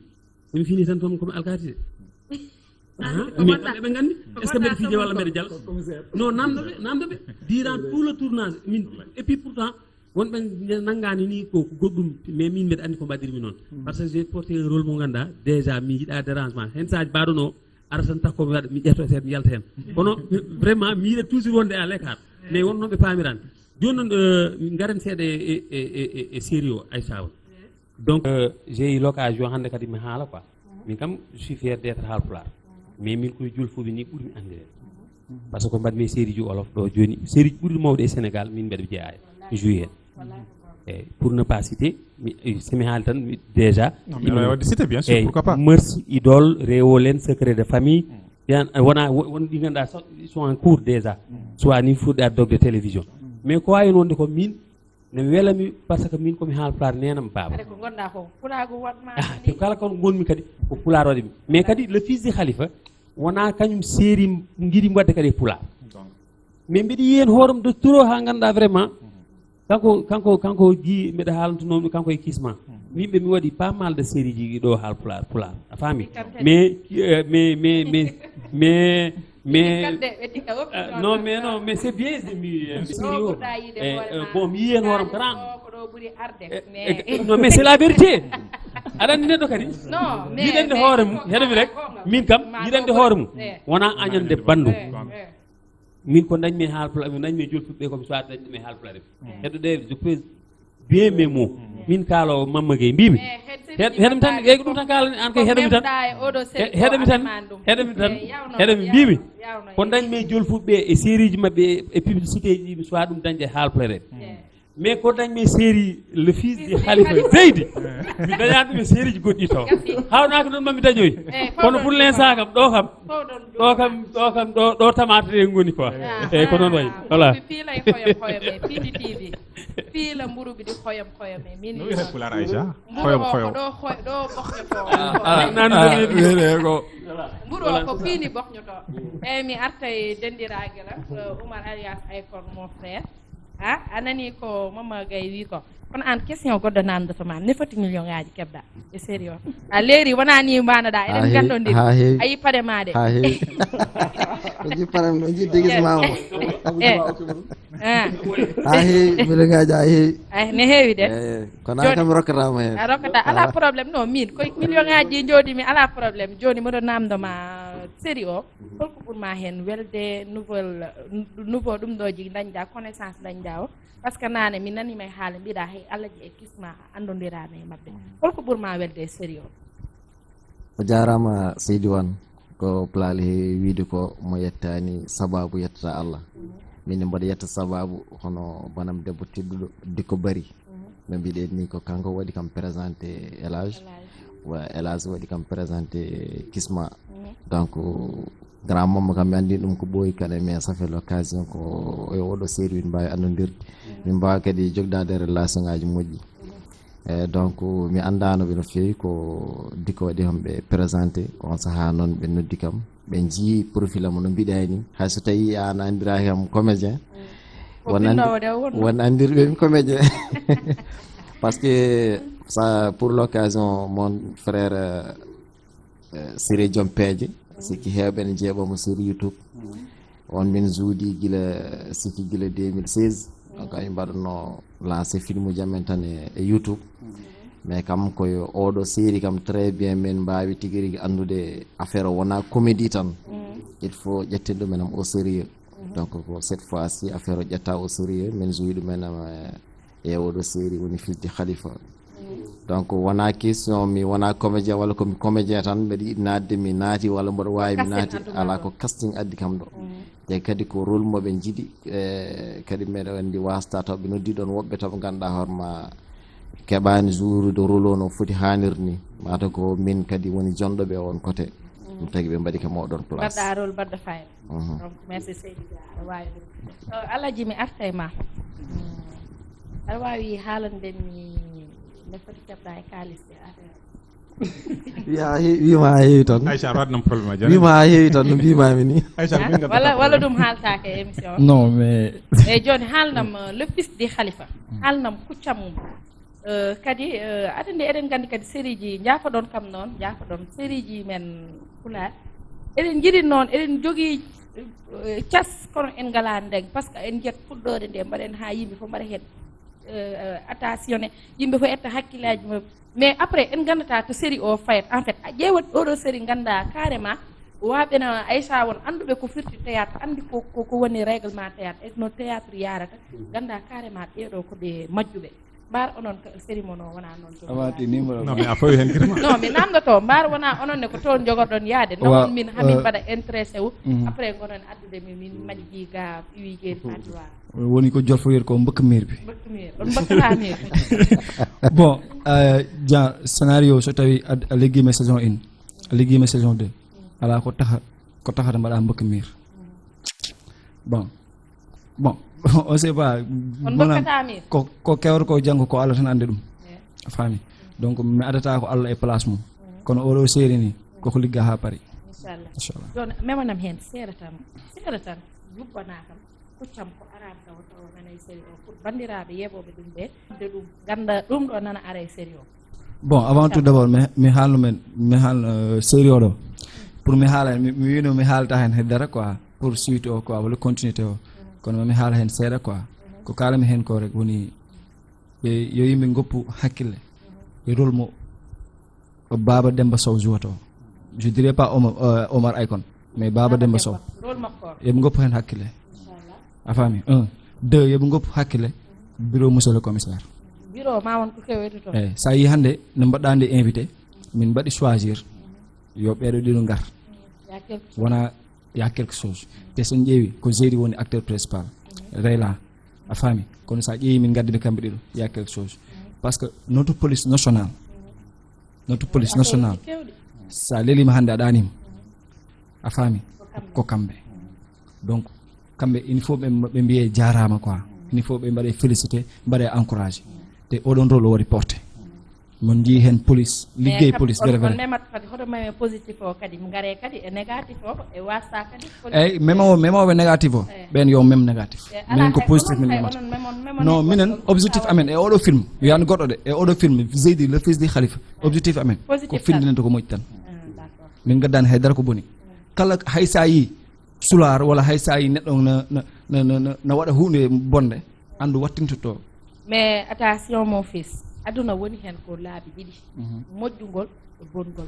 so mi fini tan toon komi alkaati de. Ah, mais ɓe, ɓe nganndi. Est-ce que mbeɗa fija walla mbeɗa jala? Non, namdo ɓe, namdo ɓe. Durant tout le tournage, min, et puis pourtant, wonɓe nde nanngani ni ko, ko goɗɗum, mais min mbeɗa anndi ko mbaɗirmi noon. Mm. Par ce que j'ai porté un rôle mo ngannduɗaa, déjà mi yiɗa dérangement. Hen saaji mbaɗono, ara tan takko mi waɗa, mi ƴetto seeɗa, mi yalta hen. Kono vraiment, mi yiɗa toujours wonde à l'écart. Mais won noon ɓe paamirani. Jooni noon, euh, ngaren seeɗa e, e, e, e, e série o, Aïssa o. Donc, euh, j'ai eu l'occasion hannde kadi mi haala quoi. Min kam, je suis fier d'être Haalpulaar. Mais min koye julfuɓe ni ɓurmi anndirede. Par ce que ko mbaɗmi e série ji Wolof ɗo jooni. Série ji ɓurɗi mawde e Sénégal, min mbeɗa jeyaa e joué hen. Eyyi, pour ne pas citer, mi, eh, so mi haali tan, mi, déjà, non, mais aɗa waɗi cité, bien sûr, pourquoi pas. Merci, Idole, Rewo Len, Secret de famille. Yan, eh, wona, wo-, won ɗi ngannduɗaa, so, sont en cours déjà. Soit ni fuɗɗa dogde télévision. Mais ko wawi wonde ko min, ne welami, par ce que min komi Haalpulaar, nenam baaba. Kadi ko gonɗa ko, pulaagu waɗma. Ah, te kala kon gonmi kadi, ko pulaar waɗimi. Mais kadi, le fils de Khalifa, wona kañum série m-, ngiɗi wadde kadi e pulaar. Mais mbiɗa yiyen hoorem de trop ha ngannduɗaa vraiment. Kanko, kanko, kanko ji mbeɗa haalantunomi kanko e kisma. Min ɓe mi waɗi pas mal de série ji ɗo Haalpulaar, pulaar. A faami? Mais, euh, mais, mais, mais, mais, mais, euh, non, mais non, mais c'est bien, c'est mieux, euh, sérieux. Eh, euh, bon, mi yiyen hoorem tan. Eh, eh, non, mais c'est la vérité. Aɗa anndi neɗɗo kadi. Yiɗande hoore mum, heɗo mi rek. Min kam, yiɗande hoore mum. Wona añande banndum. Min ko dañmi e Haalpulaar, mi dañmi e julfuɓe ɓe, ko mi suwata dañmi e Haalpulaar. Heɗo ɗe, je pèse bien mes mots. Min kaalowo Mamma Gueye, mbimi. Heɗ-, heɗo mi tan, eyyi, ko ɗum tan kaalani an kay, heɗo mi tan. He-, heɗo mi tan, heɗo mi tan, heɗo mi mbimi. Ko dañmi e julfuɓe ɓe e série ji maɓɓe e, e publicité ji, mi suwa ɗum dañde e Haalpulaar. Mais ko dañmi e série Le Fils de Khalifa Zeydi. Mi dañani ɗum e série ji goɗɗi taw. Hawnaka noon mami dañoy. Kono pour l'instant kam, ɗo kam, ɗo kam, ɗo kam, ɗo, ɗo tamaate ɗe ngoni quoi. Eyyi, ko noon wayi. Voilà. Piila e koyom koyom e piidi piidi. Piila mburu ɓiɗi koyom koyom e min. No wiyete pulaar, Aïcha? Mburu o ko ɗo koy-, ɗo ɓoƴƴoto. Ah, ah, ah, wiyete ko. Mburu o ko piindi ɓoƴƴoto. Eyyi, mi arta e denɗiraagal am, euh, Oumar alias Aykor, mon frère. Ah, a nani ko Mama Gaye wi ko. Kono an, question goɗɗo namdoto ma. Ne foti million ngaji keɓɗa e série o? A leeri, wona ni mbanoɗa. Eɗen gandondiri. Ha heewi. A yi paɗe ma ɗe. Ha heewi. O ji paɗe am, o ji déguisement o. Eh. Ah. A heewi, million ngaaji a heewi. Ay, ne heewi de. Eh, kono an kam rokkatama heen. A rokkata, ala problème. Non, min koye million ngaaji ɗi jooɗimi, ala problème. Jooni mboɗo namdoma série o, holko ɓurma heen welde, nouveau, nouveau ɗum ɗo ji dañda, connaissance dañda o? Parce que naane mi nani may haala mbiɗa hey Alla ji e kisma anndondirama e maɓɓe. Holko ɓurma welde e série o? O jaaraama seydi Wan. Ko pulaali he wiide ko mo yettaani sababu yettata Allah. Min mboɗo yetta sababu hono banam debbo tedduɗo Dikko Bari. No mbiɗen ni ko kanko waɗi kam présenté Elage. Wa Elage waɗi kam présenté Kisma. Donc grand mamma kam mi anndi ɗum ko ɓooyi kala mais ça fait l'occasion ko e oɗo série min mbawi annodirde. Min mbawa kadi jogdade relation ngaji moƴƴi. E donc mi anndano ɓe no feewi ko Dikko waɗi kam ɓe présenté ko on saaha noon ɓe noddi kam ɓe njii profil am no mbiɗa ni hay so tawi an anndira kam comédien. Won anndi- won anndirɓe mi comédien. Parce que ça pour l'occasion mon frère euh, Siré Joom Peeje, sikki heewɓe ne njeeɓamo sur YouTube. On min juudi gila sikki gila deux mille seize. Donc ay mbaɗno lancé filmuji amen tan e, e YouTube. Mais kam koye oɗo série kam très bien min mbawi tigi rigi anndude affaire o wona comédie tan. Il faut ƴetten ɗum enam au sérieux. Donc ko cette fois ci affaire o ƴetta au sérieux min juwi ɗum enam e oɗo série woni fils de Khalifa. Donc wona question mi wona comédien walla komi comédien tan mbeɗa yiɗi natde mi naati walla mboɗo wawi mi naati ala ko casting addi kam ɗo. Te kadi ko rôle moɓe jiiɗi e kadi mbeɗa andi wasta taw ɓe noddi ɗon woɓɓe taw ɓe ganduɗa hoorema keɓani juurude rôle o no foti hanir ni. Mata ko min kadi woni jonɗo ɓe on côté. Ɗum tagi ɓe mbaɗi kam oɗon place. Mbaɗɗa rôle mbaɗɗa fayda. Donc merci seydi Dia aɗa wawi ɗum. Alaji mi arta e ma. Aɗa wawi haalande mi no foti keɓɗa e kalis e affaire. Wiya wima ha heewi tan. Aïcha aɗa waɗi nam problème a jani wima ha heewi tan no mbimami ni. Aïcha ko min walla walla ɗum haaltake e émission non mais eyyi joni haalnam le fils de Khalifa. Haalnam kuccam mum. Kadi aɗa andi eɗen gandi kadi sérieji jaafoɗon kam noon jaafoɗon sérieji men pulaar. Eɗen jiɗi noon eɗen jogui cas kono en ngala ndeg par ce que en jiyat fuɗɗode nde mbaɗen ha yimɓe foof mbaɗa hen attention ne. Yimɓe foof etta hakkillaji mum. Mais après en gandata to série o fayat en fait a ƴeewat oɗo série ganda carrément waɓena Aïcha won anduɓe ko firti théâtre andi ko ko woni règlement théâtre e no théâtre yarata. Ganda carrément ɓeeɗo ko ɓe majjuɓe. Mbar onon série mon o wona noon. Awati numéro non mais a fawi hen kirma. Non mi namdoto mbar wona onon ne ko toon jogorɗon yaade no on min hamin mbaɗa intéressé o. Après gonon addude mi min majji ga iwi jeeri fatiwa. Woni ko jolfoyir ko mbëkk miir bi. Bon, ja scénario so tawi a liggima saison une a liggima saison deux ala ko taxa ko taxata mbaɗa mbëkk miir. Bon, bon, on sait pas. Ko ko kewata ko janngo ko Allah tan andi ɗum. A faami. Donc mi adata ko Allah e place mum. Kono oɗo série ni koko ligga ha paari. Inchallah. Joni memanam hen seeɗa tan seeɗa tan jubbana kam. Kuccam ko arabe taw taw nana e série o pour bandiraɓe yeɓoɓe ɗum ɓe de ɗum ganda ɗum ɗo nana ara e série o. Bon, avant tout d'abord mi mi haalno men mi haalno série o ɗo pour mi haala mi wino mi haalta hen heddata quoi pour suite o quoi walla continuité o. Kono mi haala hen seeɗa quoi. Ko kalami hen ko rek woni ɓe yo yimɓe goppu hakkille e rôle mo Baba Demba Sow jouata o. Je dirais pas Omar, euh, Omar Aykon, mais Baba Demba Sow. Rôle makko. Eɓe goppa hen hakkille. A faami? Un. Deux, yoɓe goppu hakkille bureau monsieur le commissaire. Bureau ma won ko keweto to. Eh, sa yi hande no mbaɗɗa nde invité, min mbaɗi choisir yo ɓeeɗo ɗiɗo ngar. Wona y a quelque chose. Te so en ƴeewi ko Zeydi woni acteur principal. Reyla. A faami? Kono sa ƴeewi min gaddi ɓe kamɓe ɗiɗo y a quelque chose. Parce que notre police nationale notre police nationale sa lelima hande a ɗanima. A faami? Ko kamɓe. Donc kamɓe il faut ɓe ɓe mbiye jarama quoi. Il faut ɓe mbaɗe félicité mbaɗe encouragé. Te oɗon rôle o waɗi porté. Mon jii hen police liggey police vrai vrai. Memat kadi hoto meme positif o kadi ngare kadi e négatif o e wasta kadi. Eyyi memowo memoɓe négatif o ɓen yo mem négatif. Minen ko positif min memata. Non minen objectif amen e oɗo film wiyani goɗɗo de e oɗo film Zeydi le fils de Khalifa. Objectif amen ko findinande ko moƴƴi tan. Min gaddani haydara ko boni. Kala hay sa yi sular walla hay sa yi neɗɗo na No, no, no, no waɗa huunde bonde, anndu wattintoto. Mais attention mon fils, aduna woni heen ko laabi ɗiɗi, moƴƴugol e bonngol.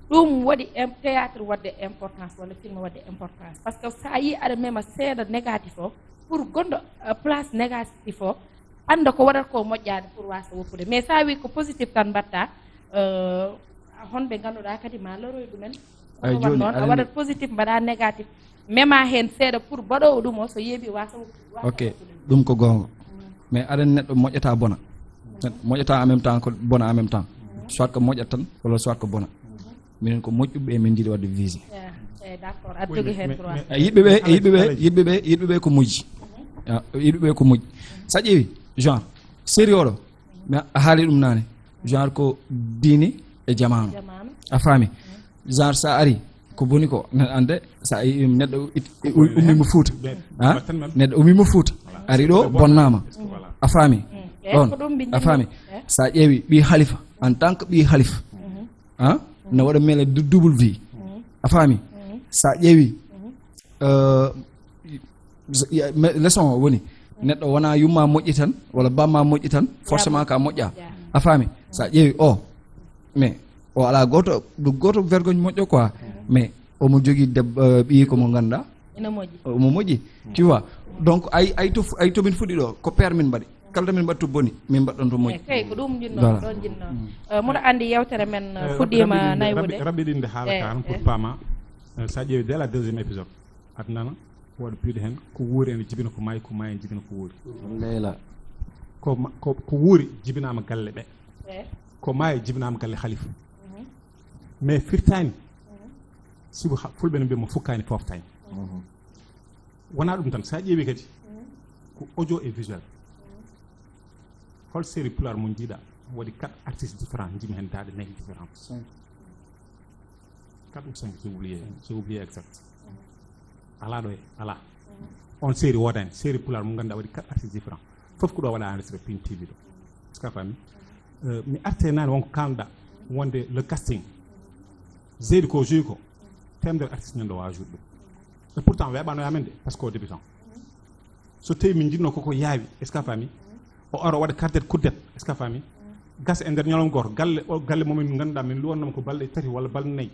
Ɗum waɗi im- théâtre waɗde importance walla film waɗde importance, parce que so a yii aɗa mema seeɗa négatif o, pour gonɗo euh, place négatif o annda ko waɗata ko moƴƴaani pour wasa woppude. Mais so a wii ko positif tan mbaɗta, euh, honɓe ngannduɗaa kadi ma loroy ɗumen. Ay, Kono jooni, noon a aɗa waɗat positif mbaɗa négatif, mema heen seeɗa pour baɗoowo ɗum o so yeeɓi wasa woppude. Ok, ɗum ko goonga. Mais aɗa neɗɗo moƴƴata bona. Neɗɗo moƴƴata en même temps ko bona en même temps. Soit ko moƴƴat tan walla soit ko bona. Minen ko moƴƴuɓe e min jiɗi waɗde visé. Eh, d'accord, aɗa jogi heen droit. E yiɗɓe ɓe e yiɗɓe ɓe yiɗɓe ɓe yiɗɓe ɓe ko moƴƴi. Ah, yiɗɓe ɓe ko moƴƴi. Sa ƴeewi genre série oɗo, mais a haali ɗum naane, genre ko diine e jamaanu. Jamaanu. A faami? Genre sa ari ko boni ko neɗɗo annde, sa yi neɗɗo it- ummi mo fuuta. Ha? Neɗɗo ummi mo fuuta, ari ɗo bonnama. A faami? Eh, Ɗon ko ɗum ɓe a faami? Njinno. Eh. Sa ƴeewi ɓi halifa, en tant que ɓi halifa, ha, no waɗa mele du- double vie. A faami? Sa ƴeewi euh, y- y- me- leçon o woni neɗɗo wona yumma moƴƴi tan walla bamma moƴƴi tan, forcément ka moƴƴa. A faami? Sa ƴeewi o, mais o ala goto du goto vergogne moƴƴo quoi. Mais omo jogii deb- euh, ɓiyi ko mo ganduɗa Ina moƴƴi. omo moƴƴi, tu vois. Donc ay ay to ay tomin fuɗɗi ɗo ko père min mbaɗi, kala to min mbaɗi to boni min mbaɗɗon to moƴƴi. Kay ko ɗum jinno Voilà. Ɗon jinno. Euh, mboɗo anndi yewtere men euh, fuɗɗiima naywude. Raɓɓiɗinde haala Eh, ka tan pour eh. Paama. Euh, sa ƴeewi dès la deuxième épisode, adnana ko waɗi piiɗe heen ko wuuri ene jibina ko maayi, ko maayi ene jibina ko wuuri. Leyla. Ko ma- ko ko wuuri jibinaama galle ɓe, Eh. ko maayi jibinaama galle halifa. Mais firtaani, sibu ha- fulɓe no mbiyatma fukkaani fooftaani. Wona ɗum tan, so a ƴeewi kadi ko audio et visuel. Hol série pulaar mo njiiɗa waɗi quatre artistes différents, njiimi heen daaɗe nayi différents? Quatre ou cinq, j'ai oublié, j'ai oublié exact. Alaa ɗo e alaa. On série woodani série pulaar mo ngannduɗaa waɗi quatre artistes différents. Fof ko ɗo waɗa enregistré Pin T V ɗo. Est-ce que a faami? Euh, mi arte naane wonko kalnoɗa wonde le casting, jeydi ko joyi ko temedere artiste ñande o wawa joude ɗum. Et pourtant weeɓano amen de, parce que o débutant. So tawi min jinno koko yaawi, est-ce que a faami? O ara waɗa carte d'identité, est-ce que a faami? Gasa e nder ñalawma goto galle o galle momin ganduɗa min luwannoma ko balɗe tati walla balɗe nayyi.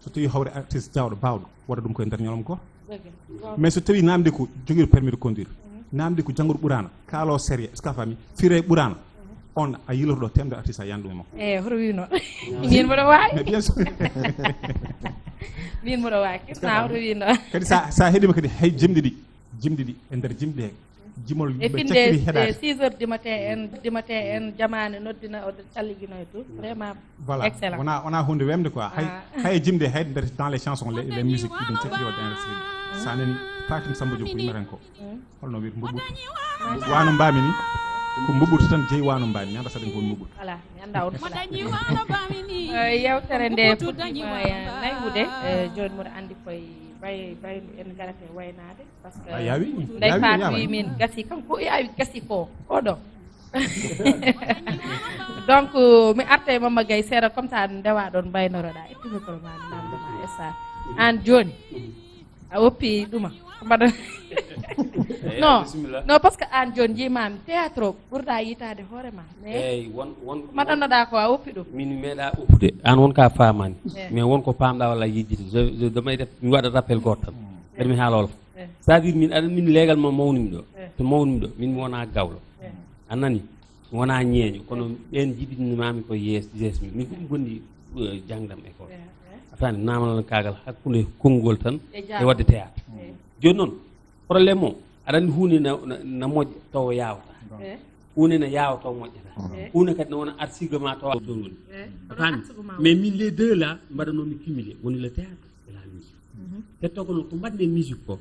So tawi hawre artiste jawɗo bawɗo waɗa ɗum koye nder ñalawma goto. Mais so tawi namde ko joguiɗo permis de conduire, namde ko jangguɗo ɓurana, kaalo sérieux, est-ce que a faami? Fire ɓurana, on a yilotoɗo temedere artiste a yiyani ɗum e makko. E hoto wino? Min mboɗo wawi. Mais bien sûr. Min mboɗo wawi kisna hoto wino? Kadi sa sa heɗima kadi hay jimɗi ɗi, jimɗi ɗi e nder jimɗi he jimol E yimɓe finde cakkiri heɗade. Six heures du matin en du matin en jamaane noddina o calligino e tout vraiment. Voilà. Excellent. Wona wona hunde wemde quoi. Hay Ah. Hay e jimde hay nder dans les chansons les, les musiques ɗum cakkiri wadde enregistré. Sa nani Fatim Samba Diop ko yimatan ko holno wiyata mbuɓɓutu? Wano mbami ni ko mbuɓɓutu tan jeeyi wano mbami mi anda saɗen ko woni mbuɓɓutu. Voilà, mi anda on kala. Eh, yewtere nde fuɗɗima nayhude. Eh, joni mboɗo andi koye bay baylu en garate waynade. Parce que A yaawi? Ndeye Yaawi, Fatou yaawi. Wi min gasi kam ko yaawi gasi ko oɗo. Donc mi arta e Mama Gaye seeɗa comme ça ndewa ɗon mbaynoroɗa, ittu micro ma mi namdoma esa. An joni a woppi ɗuma mbaɗa? Non, non, parce que an joni jimami théâtre o ɓurɗa yitade hoorema. Mais Eyyi, won won maɗanoɗa ko a woppi ɗum. Min mi meeɗa oppude, an won ka famani. Eh. Mais won ko pamɗa walla yejjiti. Je- je- damay def mi waɗa rappel goto tan. Kadi mi haala wolof. Eh. C'est-à-dire min aɗa min leegal ma mawnimi ɗo. Eh. To mawnimi ɗo min mi wona gawlo. Eh. A nani? Mi wona ñeeño kono ɓen jibinimami ko yees yees mi min ko ɗum gonni eh, jangdam école. Eh, eh. A faami namanal kagal hakkunde konngol tan E e jaaɗo. Wadde théâtre. Eh. Joni noon problème o aɗa andi hunde na na- na moƴƴa taw yawata. Eh. Hunde na yawa taw moƴƴata. Eh. Hunde kadi na wona arsigue ma taw dogol. Eh. A faami? Arsigue ma Mais min les deux là mbaɗanomi cumulé woni le théâtre et la musique. Tettogol ko mbaɗmi e musique ko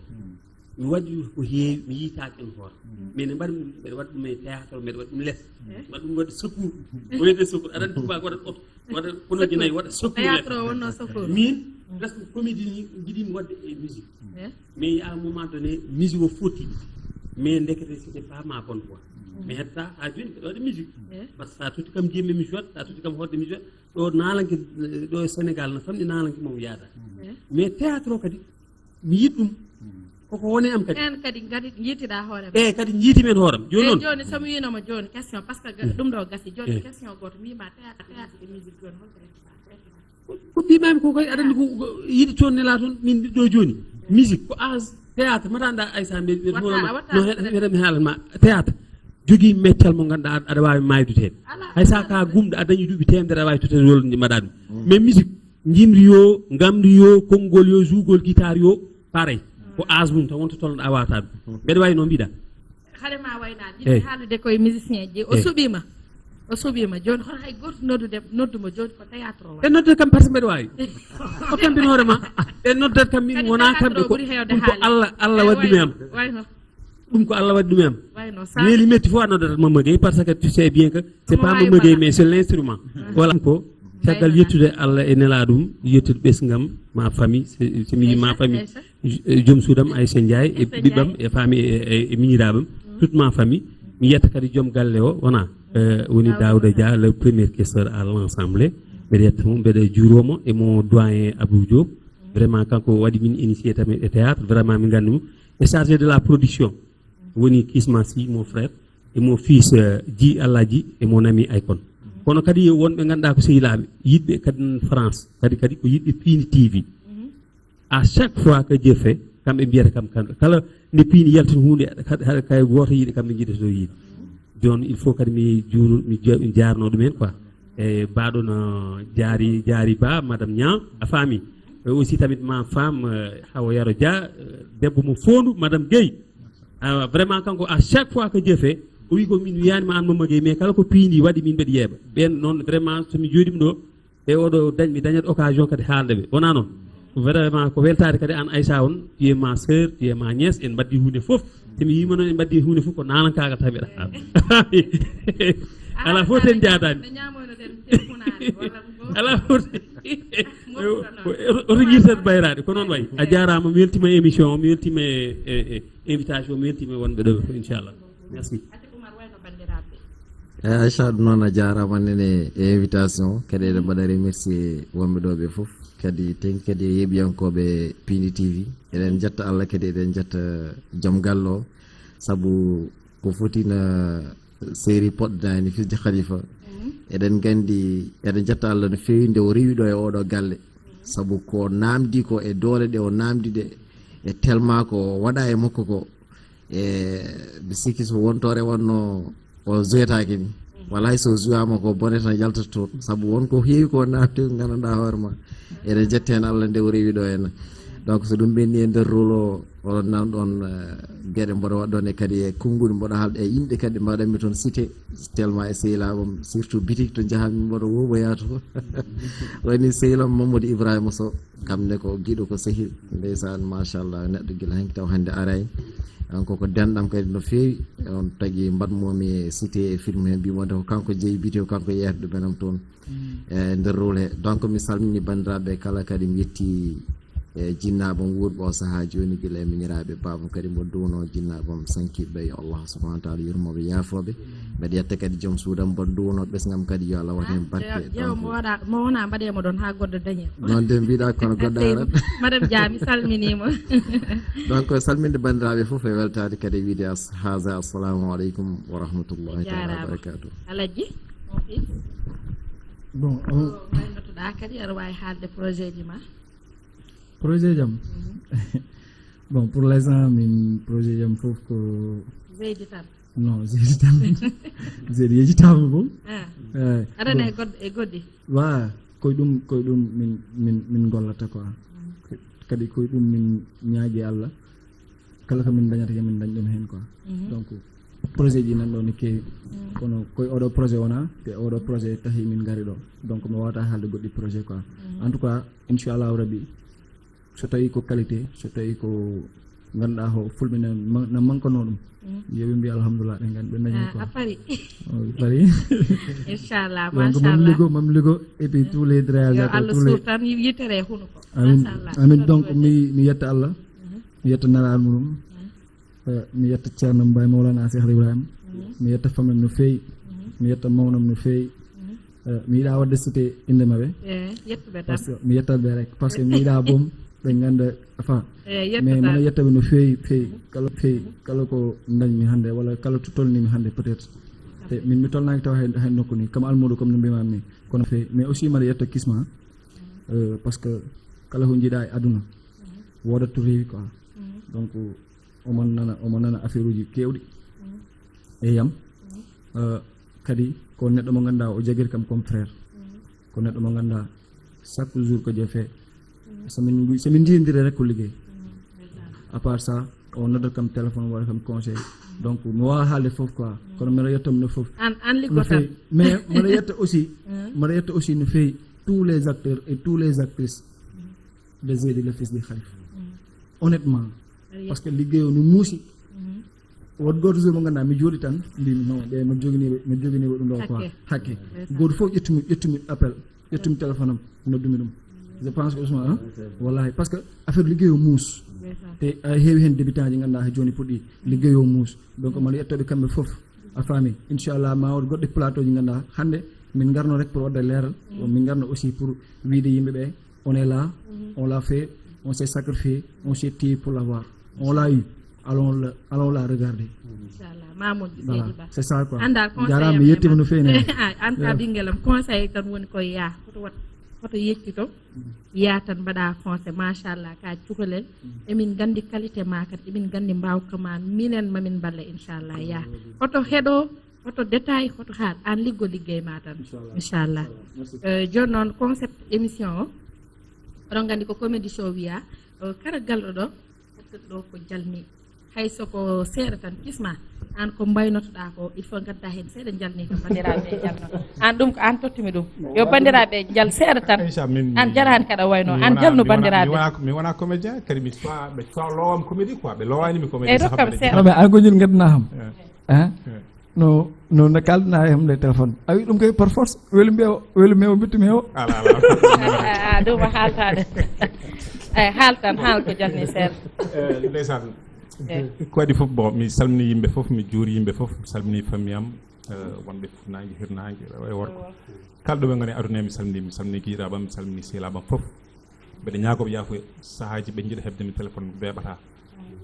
mi waɗi ko heewi mi yiytaaki en hoore. Mais ne mbaɗmi ɗum mbeɗa waɗa ɗum e théâtre mbeɗa waɗa ɗum les. Mbaɗa ɗum waɗa secours. O wiyete secours aɗa andi tubaako waɗa oto waɗa ponoji nayi waɗa secours les. Théâtre o wonno secours. Min presque comédie ni jiɗimi waɗde e musique. Eh. Mais à un moment donné musique o fotti. Mais ndekete c'était pas ma bonne voie. Mi hetta ha joni mbeɗa waɗa musique. Eh. Parce que sa totti kam jiyammi mi jouat sa totti kam hoorde mi jouat. Ɗo nalanke ɗo e Sénégal no famɗi nalanke mom yaada. Eh. Mais théâtre o kadi mi yiɗ ɗum. Koko woni am kadi. Ɓen kadi ngari njiitiɗa hoore ma. Eyi, kadi njiiti men hoore am. Jooni Eyi, noon. Jooni so mi wiinoma jooni question, par ce que ɗum ɗo gasi, jooni Eyi. Question goto mbima théâtre, théâtre et musique, jooni holko rewata? Ko mbimami ko koy aɗa anndi ko ko yiɗi toon nela toon, min ɗo jooni. Musique ko âge, théâtre mata annda Aïssa mbiɗa mbiɗa Watta- hoolama a watta no stress. Heɗa mi haalan ma. Théâtre jogii meccal mo ngannduɗaa aɗa waawi maaydude heen. Hay so ka gumɗo a dañi duuɓi teemedere aɗa waawi tottade walla mbaɗa ɗum. Mais musique, njimri yo, ngamri yo, konngol yo, juugol guitare yo, pareil. Ko âge mum tan wonta tolnoɗa wawata ɗum. Mbeɗa wawi noon mbiɗa. Haɗa ma wayna jiɗi haalude koye musicien ji. O suɓima. O suɓima. Jooni hono hay goto noddude, noddu mo jooni ko théâtre o waɗa. E nodde kam par ce que mbeɗa wawi. O tampini hoore ma. E noddat kam min wona kamɓe ko ɗum ko Allah, Allah waɗi ɗum e am. Ɗum ko Allah waɗi ɗum e am. Neeli metti fof a noddat Mamma Gueye, parce que tu sais bien que c'est pas Mamma Gueye mais c'est l'instrument. Voilà ko caggal yettude Allah e nela ɗum, yettude ɓesngam, ma famille, so mi yi ma famille, joom suudam Aïssa Ndiaye e ɓiɓɓam e famille e miñiraɓam, toute ma famille. Mi yetta kadi joom galle o wona woni Daouda Dia, le premier questeur à l'ensemble. Mbeɗa yetta mo, mbeɗa juuromo e mo doyen Abou Diop. Vraiment kanko waɗi min initié tamin e théâtre, vraiment mi gandimo. E chargé de la production woni kisma si mon frère, et mon fils Dji Aladji et mon ami Aykon. Kono kadi wonɓe ganduɗa ko sehilaɓe yiɗɓe kadi France, kadi kadi ko yiɗɓe Pindi TV. À chaque fois que Dieu fait, kamɓe mbiyata kam kamɓe kala nde Pindi yaltini hunde, haɗa kay goto yiiɗe kamɓe jiiɗata ɗo yiide. Jooni il faut kadi mi juunu mi jarno ɗumen quoi. E baɗo no jaari jaari ba madame Niang a faami. E aussi tamit ma femme Hawa Yaro Dia, debbo mo fondu madame Gueye. Awa vraiment kanko à chaque fois que Dieu fait o wi ko min wiyani ma an Mamma Gueye, mais kala ko Pindi waɗi min mbeɗa yeeɓa ɓen noon. Vraiment somi jooɗima ɗo e oɗo dañ mi dañat occasion kadi haalde ɓe wona noon. Vraiment ko weltade kadi an Aïssa on, tu es ma sœur, tu es ma nièce, en mbaddi hunde foof. Somi yima noon en mbaddi hunde foof ko nanankagal tan mbiɗa haala. Ala fof ten jaadani. Ala fof. Oto jirtat bayraɗe ko noon wayi. A jarama, mi weltima e émission o, mi weltima e invitation, mi weltima e wonɓe ɗo inchallah. Merci. Eyi Aïcha, ɗum noon a jarama nene e invitation kadi eɗen mbaɗa remercier wonɓe ɗo ɓe foof, kadi tenki kadi e yeeɓiyankoɓe Pindi TV. Eɗen jetta Allah kadi eɗen jetta joom galle o, saabu ko foti no série poɗɗo nani fils de Khalifa. Eɗen gandi eɗen jetta Allah no fewi nde o rewi ɗo e oɗo galle, saabu ko namdi ko e doole ɗe o namdi ɗe e tellement ko waɗa e makko ko. E mi sikki so wonto rewanno o jouetaki ni, walay so jouama ko bone tan yaltata toon, saabu won ko heewi ko namde ko gandanɗa hoore ma. Eɗen jetta hen Allah nde o rewi ɗo henna. Donc so ɗum ɓenni e nder rôle o, oɗon nan ɗon gueɗe mboɗo waɗɗon e kadi e konnguɗi mboɗo haalɗa e yimɓe kadi mbaɗanmi toon cité, tellement e sehilaɓam surtout bitik to jahanmi mboɗo wowoya to. Woni sehilam Mamadou Ibrahima Sow. Kam ne ko giɗo ko sehil, ndeysan machallah, neɗɗo gila hanki taw hande aray. On koko denɗam kadi no fewi. On tagi mbaɗmomi e cité e film he mbimo de ko kanko jeeyi bite o, kanko yeyata ɗumenam toon e nder rôle he. Donc mi salmini bandiraɓe kala kadi mi yetti e jinnaɓam wuurɓe o saaha joni gila e miñiraɓe babam kadi mbo duwno jinnaɓam sankiɓe, yo Allah subhanahu wa taala yurmoɓe yaafoɓe. Mbeɗa yetta kadi joom suudam mbo duwno ɓesgam kadi yo Allah wat hen barke. Jeewa mo waɗa mo wona mbaɗe mo ɗon ha goɗɗo dañi. Noon de mbiɗa kono goɗɗo arat. Madame Dia mi salminima. Donc salminde bandiraɓe foof e weltade kadi e wiide haza assalamu aleykum wa rahmatullahi taala wa barakatuh. Alhaji. Bon, waynotoɗa kadi aɗa wawi haalde projet ji ma. Projet jam. Bon, pour l'instant min projet jam fof ko zeydi tan. Non, zeydi tan. Zeydi yejitama boom. Aɗa ne goɗɗo e goɗɗi. Wa koye ɗum koye ɗum min min min gollata quoi. Kadi koye ɗum min ñaagi Allah. Kala ko min dañata ko min dañ ɗum hen quoi. Donc projet ji nan ɗo ne keewi. Kono koye oɗo projet wona te oɗo projet tahi min gari ɗo. Donc mi wawata haalde goɗɗi projet quoi. En tout cas inchallahu rabbi, so tawi ko qualité, so tawi ko ganduɗa ko fulɓe na mankano ɗum, yoɓe mbi alhamdulillah ɓe gandi ɓe dañi ko. Pari. Inchallah. Donc mami ligo mami ligo et puis tous les réalisateurs, tous les tan yitere hunuko. Amin. Donc mi mi yetta Allah, mi yetta nelaɗo mum. Mi yetta Ceerno Mbaye Mawlana Cheikh Ibrahima. Mi yetta famem no feewi. Mi yetta mawnam no feewi. Mi yiɗa wadde cité inde maɓɓe. Par ce que mi yettat ɓe rek par ce que mi yiɗa boom. ɓe ngannda, enfin, mais mboɗo yettaɓe no feewi feewi, kala feewi, kala ko ndañmi hannde walla kala to tolnimi hannde peut-être. Te min mi tolnaaki taw hay, hay nokku ni, comme almuudo, comme no mbimami ni, kono feewi. Mais aussi mboɗo yetta Kisma, euh, parce que kala ko njiɗa e aduna woodat to rewi quoi. Donc omo nana, omo nana affaire uji keewɗi e yam. Euh, kadi ko neɗɗo mo ngannduɗaa o jagiri kam comme frère, ko neɗɗo mo ngannduɗaa chaque jour ko je fais, so min, so min njiyondiri rek ko liggey. À part ça, o noddat kam téléphone, waɗa kam conseil. Donc mi wawa haalde fof quoi, kono mbiɗa yettomo no fof. An an liggo tan. Mais mboɗo yetta aussi, mboɗo yetta aussi no feewi tous les acteurs et tous les actrices de Zeydi, le fils de Khalifa. Honnêtement, parce que liggey o no muusi. Won gooto jour mo ngannduɗaa mi jooɗi tan mbimi non ɓe mi joginiɓe, mi joginiɓe ɗum ɗo quoi, hakke. Gooto fof ƴettumi, ƴettumi appel, ƴettumi téléphone am, noddumi ɗum. Je pense que Ousmane, hein? Wallahi, parce que affaire liggey o muus. Te a heewi heen débutant ji ngannduɗaa he jooni puɗɗi liggey o muus. Donc mboɗo yettoɓe kamɓe fof, a faami. Inchallah ma waɗ goɗɗi plateau ji ngannduɗaa hannde min ngarno rek pour waɗde leeral, min ngarno aussi pour wiide yimɓe ɓe on est là, on l'a fait, on s'est sacrifié, on s'est tué pour l'avoir, on l'a eu, allons le, allons la regarder. Inchallah ma moƴƴu. Voilà, seydi ba, c'est ça quoi. An dal conseil jarama, mi yettima no feewi. An ka ɓinguel am, conseil tan woni koye yaa hoto wat, hoto yeccito, yaa tan mbaɗa conseil. Machallah ka cukalel. Emin gandi qualité ma kadi, emin gandi mbawka ma, minen mamin mballa inchallah. Yaa hoto heɗo, hoto détail, hoto haal, an liggo liggey ma tan. Inchallah. Euh, jooni noon concept émission o, oɗon gandi ko comédie show wiya. Euh, kala galɗo ɗo, ɗo ko jalni. Hay soko seeɗa tan Kisma, an ko mbaynotoɗa ko il faut gadda hen seeɗa jalni kam, bandiraɓe jalno. An ɗum ko an tottumi ɗum, yo bandiraɓe jal seeɗa tan. An jarani kaɗa wayno an jalno bandiraɓe. Mi wona comédien kadi, mi soit ɓe soit lowam comédie quoi, ɓe lowanimi comédie. Eyi rokkam seeɗa. Ay ko jin gaddanaa kam. Hein? No, no, no kaldana e homde téléphone. A wi ɗum kay par force. Weli mbiya o, weli mbiya o, mbittumi o. Ala, ala. A, a, a, ɗum o haaltaade. Eyi, haal tan, haal ko jonni seeɗa. Eh, ndeysaan. Ko waɗi fof, bon, mi salmini yimɓe fof, mi juuri yimɓe fof, mi salmini famille am, eh, wonɓe Fuɗnaange, Hirnaange, rewo e worgo. Kala ɗo ɓe ngoni aduna, mi salmini, mi salmini giɗaaɓam, mi salmini sehilaaɓam fof. Mbeɗa ñaagoo ɓe yaafuya, sahaaji ɓe njiɗa heɓde mi téléphone weeɓata.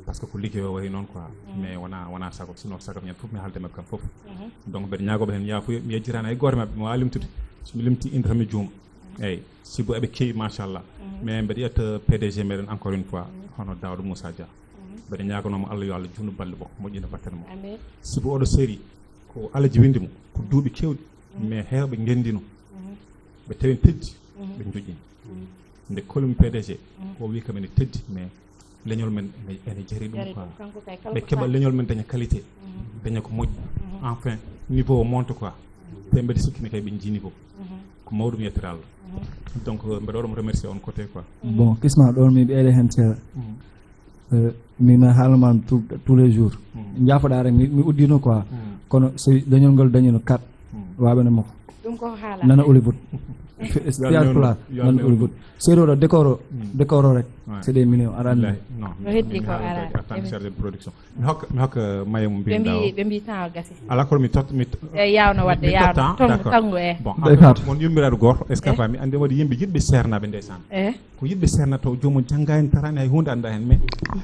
Parce que ko liggey o wayi noon quoi. Mais wona, wona sago, sinon sago minen fof mi haalda maɓɓe kam fof. Donc mbeɗa ñaagoo ɓe heen yaafuya, mi yejjitaani hay gooto maɓɓe, mi waawaa limtude. So mi limti innde tan mi juuma. Eyi, sibu eɓe keewi machallah. Mais mbeɗa yetta P D G meɗen encore une fois, hono Daouda Moussa Dia. Mbeɗa ñaaganoo mo Allah yo Allah juutnu balɗe makko, moƴƴina battane makko. Sibu oɗo série ko Allah jibinde mo, ko duuɓi keewɗi, mais heewɓe ngenndino. Ɓe tawi teddi, ɓe njoƴƴini. Nde kolmi P D G, o wi kam ene teddi, mais leñol men ene, ene jari ɗum quoi. Ɓe keɓa leñol men daña qualité, daña ko moƴƴi. Enfin, niveau o monte quoi. Te mbeɗa sikki ne kay ɓe njii niveau. Ko mawɗum yettere Allah. Donc, mbeɗa waɗa mo remercier on côté quoi. Bon, Kisma, ɗon mi ɓeyde heen seeɗa. Euh, mi ma haalma tous, tous les jours. Jaafoɗa rek, mi, mi uddino quoi. Kono so leñol ngol dañino quatre, waɓene makko. Ɗum ko haala. Nana Hollywood. Star Plus, nana Hollywood. Seeɗa o décor o, décor o rek. C'est des millions, aɗa anndi. No heddi ko ara. Tan chargé de production. Mi hokka, mi hokka maye mo ɓe mbiɗa mbi, o. Ɓe mbi temps o gasi. Ala kono mi tot, mi to- E yawno wadde, mi yawno totta, ton d'accord. Tango e. Bon, en fait, mon yummiraɗo goto, est-ce que a faami? Andi waɗi yimɓe yiɗɓe seernaaɓe ndeysaan. Eh. Ko yiɗɓe seernaaɓe taw joomum janngaani, taraani hay huunde annda heen, mais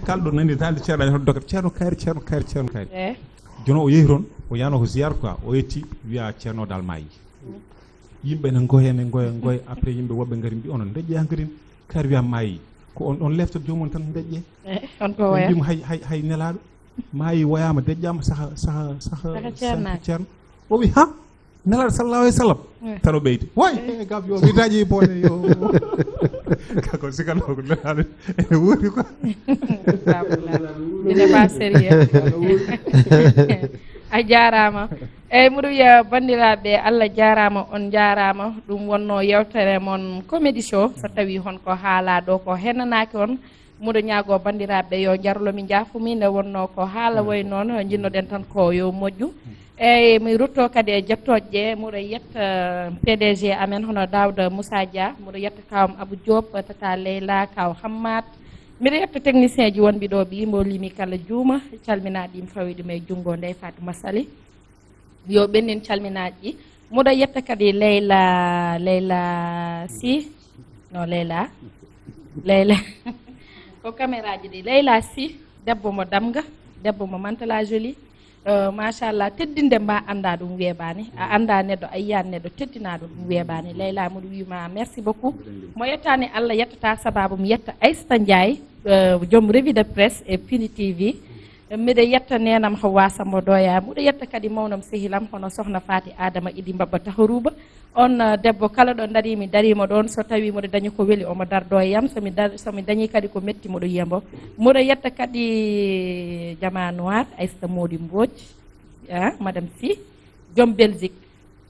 kala ɗo nani daalde ceerno hoto dogat ceerno kaari, ceerno kaari, ceerno kaari. Eh. Jono o yehi toon, o yano ko ziyaar quoi, o yetti wiya ceerno dal maayi. Yimɓe ne ngoya, ne ngoya, ngoya, après yimɓe woɓɓe ngari mbi onon ndeƴƴe hankarin, kaari wiya maayi. Ko on, on lefta joomum tan ndeƴƴe. Eh, on ko woya. Mbimo hay, hay, hay nelaaɗo maayi, woyaama, deƴƴaama, saha, saha, saha, saha ceerno. O wi ha nelaaɗo sallallahu alayhi wa sallam. Tan o ɓeydi. Way, eh, gam yo mi dañi bone yo. Kako sikano ko nelaaɗo ene wuuri quoi. Ine pas sérieux. A jaaraama. Eyyi, mboɗo wiya banndiraaɓe, Allah jaaraama, on njaaraama. Ɗum wonno yewtere mon Comédie Show. So tawii hon ko haalaa ɗo ko henanaaki on, mboɗo ñaagoo banndiraaɓe yo njarlo mi njaafo mi, nde wonno ko haala wayi noon, njiɗnoɗen tan ko yo moƴƴu. Eyyi, mi rutto kadi e jettooje, mboɗo yetta P D G amen hono Daouda Moussa Dia, mboɗo yetta kawam Abou Diop, tata Leyla, kaw Hammat. Mbiɗo yetta technicien ji wonɓe ɗo ɓi, mbo limi kala juuma, calminaaɗi mi fawi ɗum e junngo Ndeye Fatou Massaly. Yo ɓennin calminaaɗi. Mboɗo yetta kadi Leyla, Leyla Sy. No Leyla. Leyla. Ko caméra ji ɗi, Leyla Sy, debbo mo Damga, debbo mo Mantes-la-Jolie. Eh, machallah, teddinde mba annda ɗum weeɓaani. A annda neɗɗo, a yiyan neɗɗo teddinaaɗo, ɗum weeɓaani. Leyla, muɗo wiima merci beaucoup. Mo yettaani Allah yettata, sababu mi yetta Aissata Ndiaye, eh, joom revue de presse e Pindi T V. Miɗo yetta neenam Hawwa Sambo Doya. Miɗo yetta kadi mawnam sehilam hono Sohna Faty Adama Idi Mbabba Tahoruba. On, eh, debbo kala ɗo darimi, darima ɗon, so tawi miɗo dañi ko weli, omo dardo e yam. So mi dar-, so mi dañi kadi ko metti, miɗo yiyambo. Miɗo yetta kadi Jama Noir, Aissata Mody Mbodj, ah, Madame Sy, joom Belgique.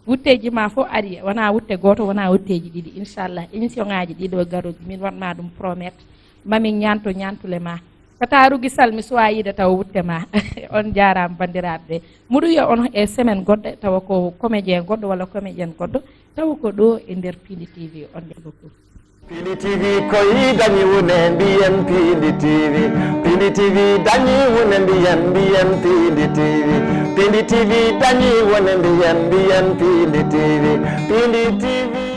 Wutteeji ma fof ari, wona wutte gooto, wona wutteeji ɗiɗi. Inchallah, émission ngaji ɗiɗo garoji, min waɗma ɗum promettre. Mamin ñaanto ñaantule ma. Kata rugi sal mi suwa yiide taw wutte ma. On jaaraama banndiraaɓe ɓe. Muɗo wiya on e semaine goɗɗo, tawa ko comédien goɗɗo walla comédienne goɗɗo, tawa ko ɗo e nder Pindi T V. On jaaraama. Pindi T V koy dañi wune mbiyen Pindi T V. Pindi T V dañi wune mbiyen, mbiyen Pindi T V. Pindi T V dañi wune mbiyen, mbiyen Pindi T V. Pindi T V.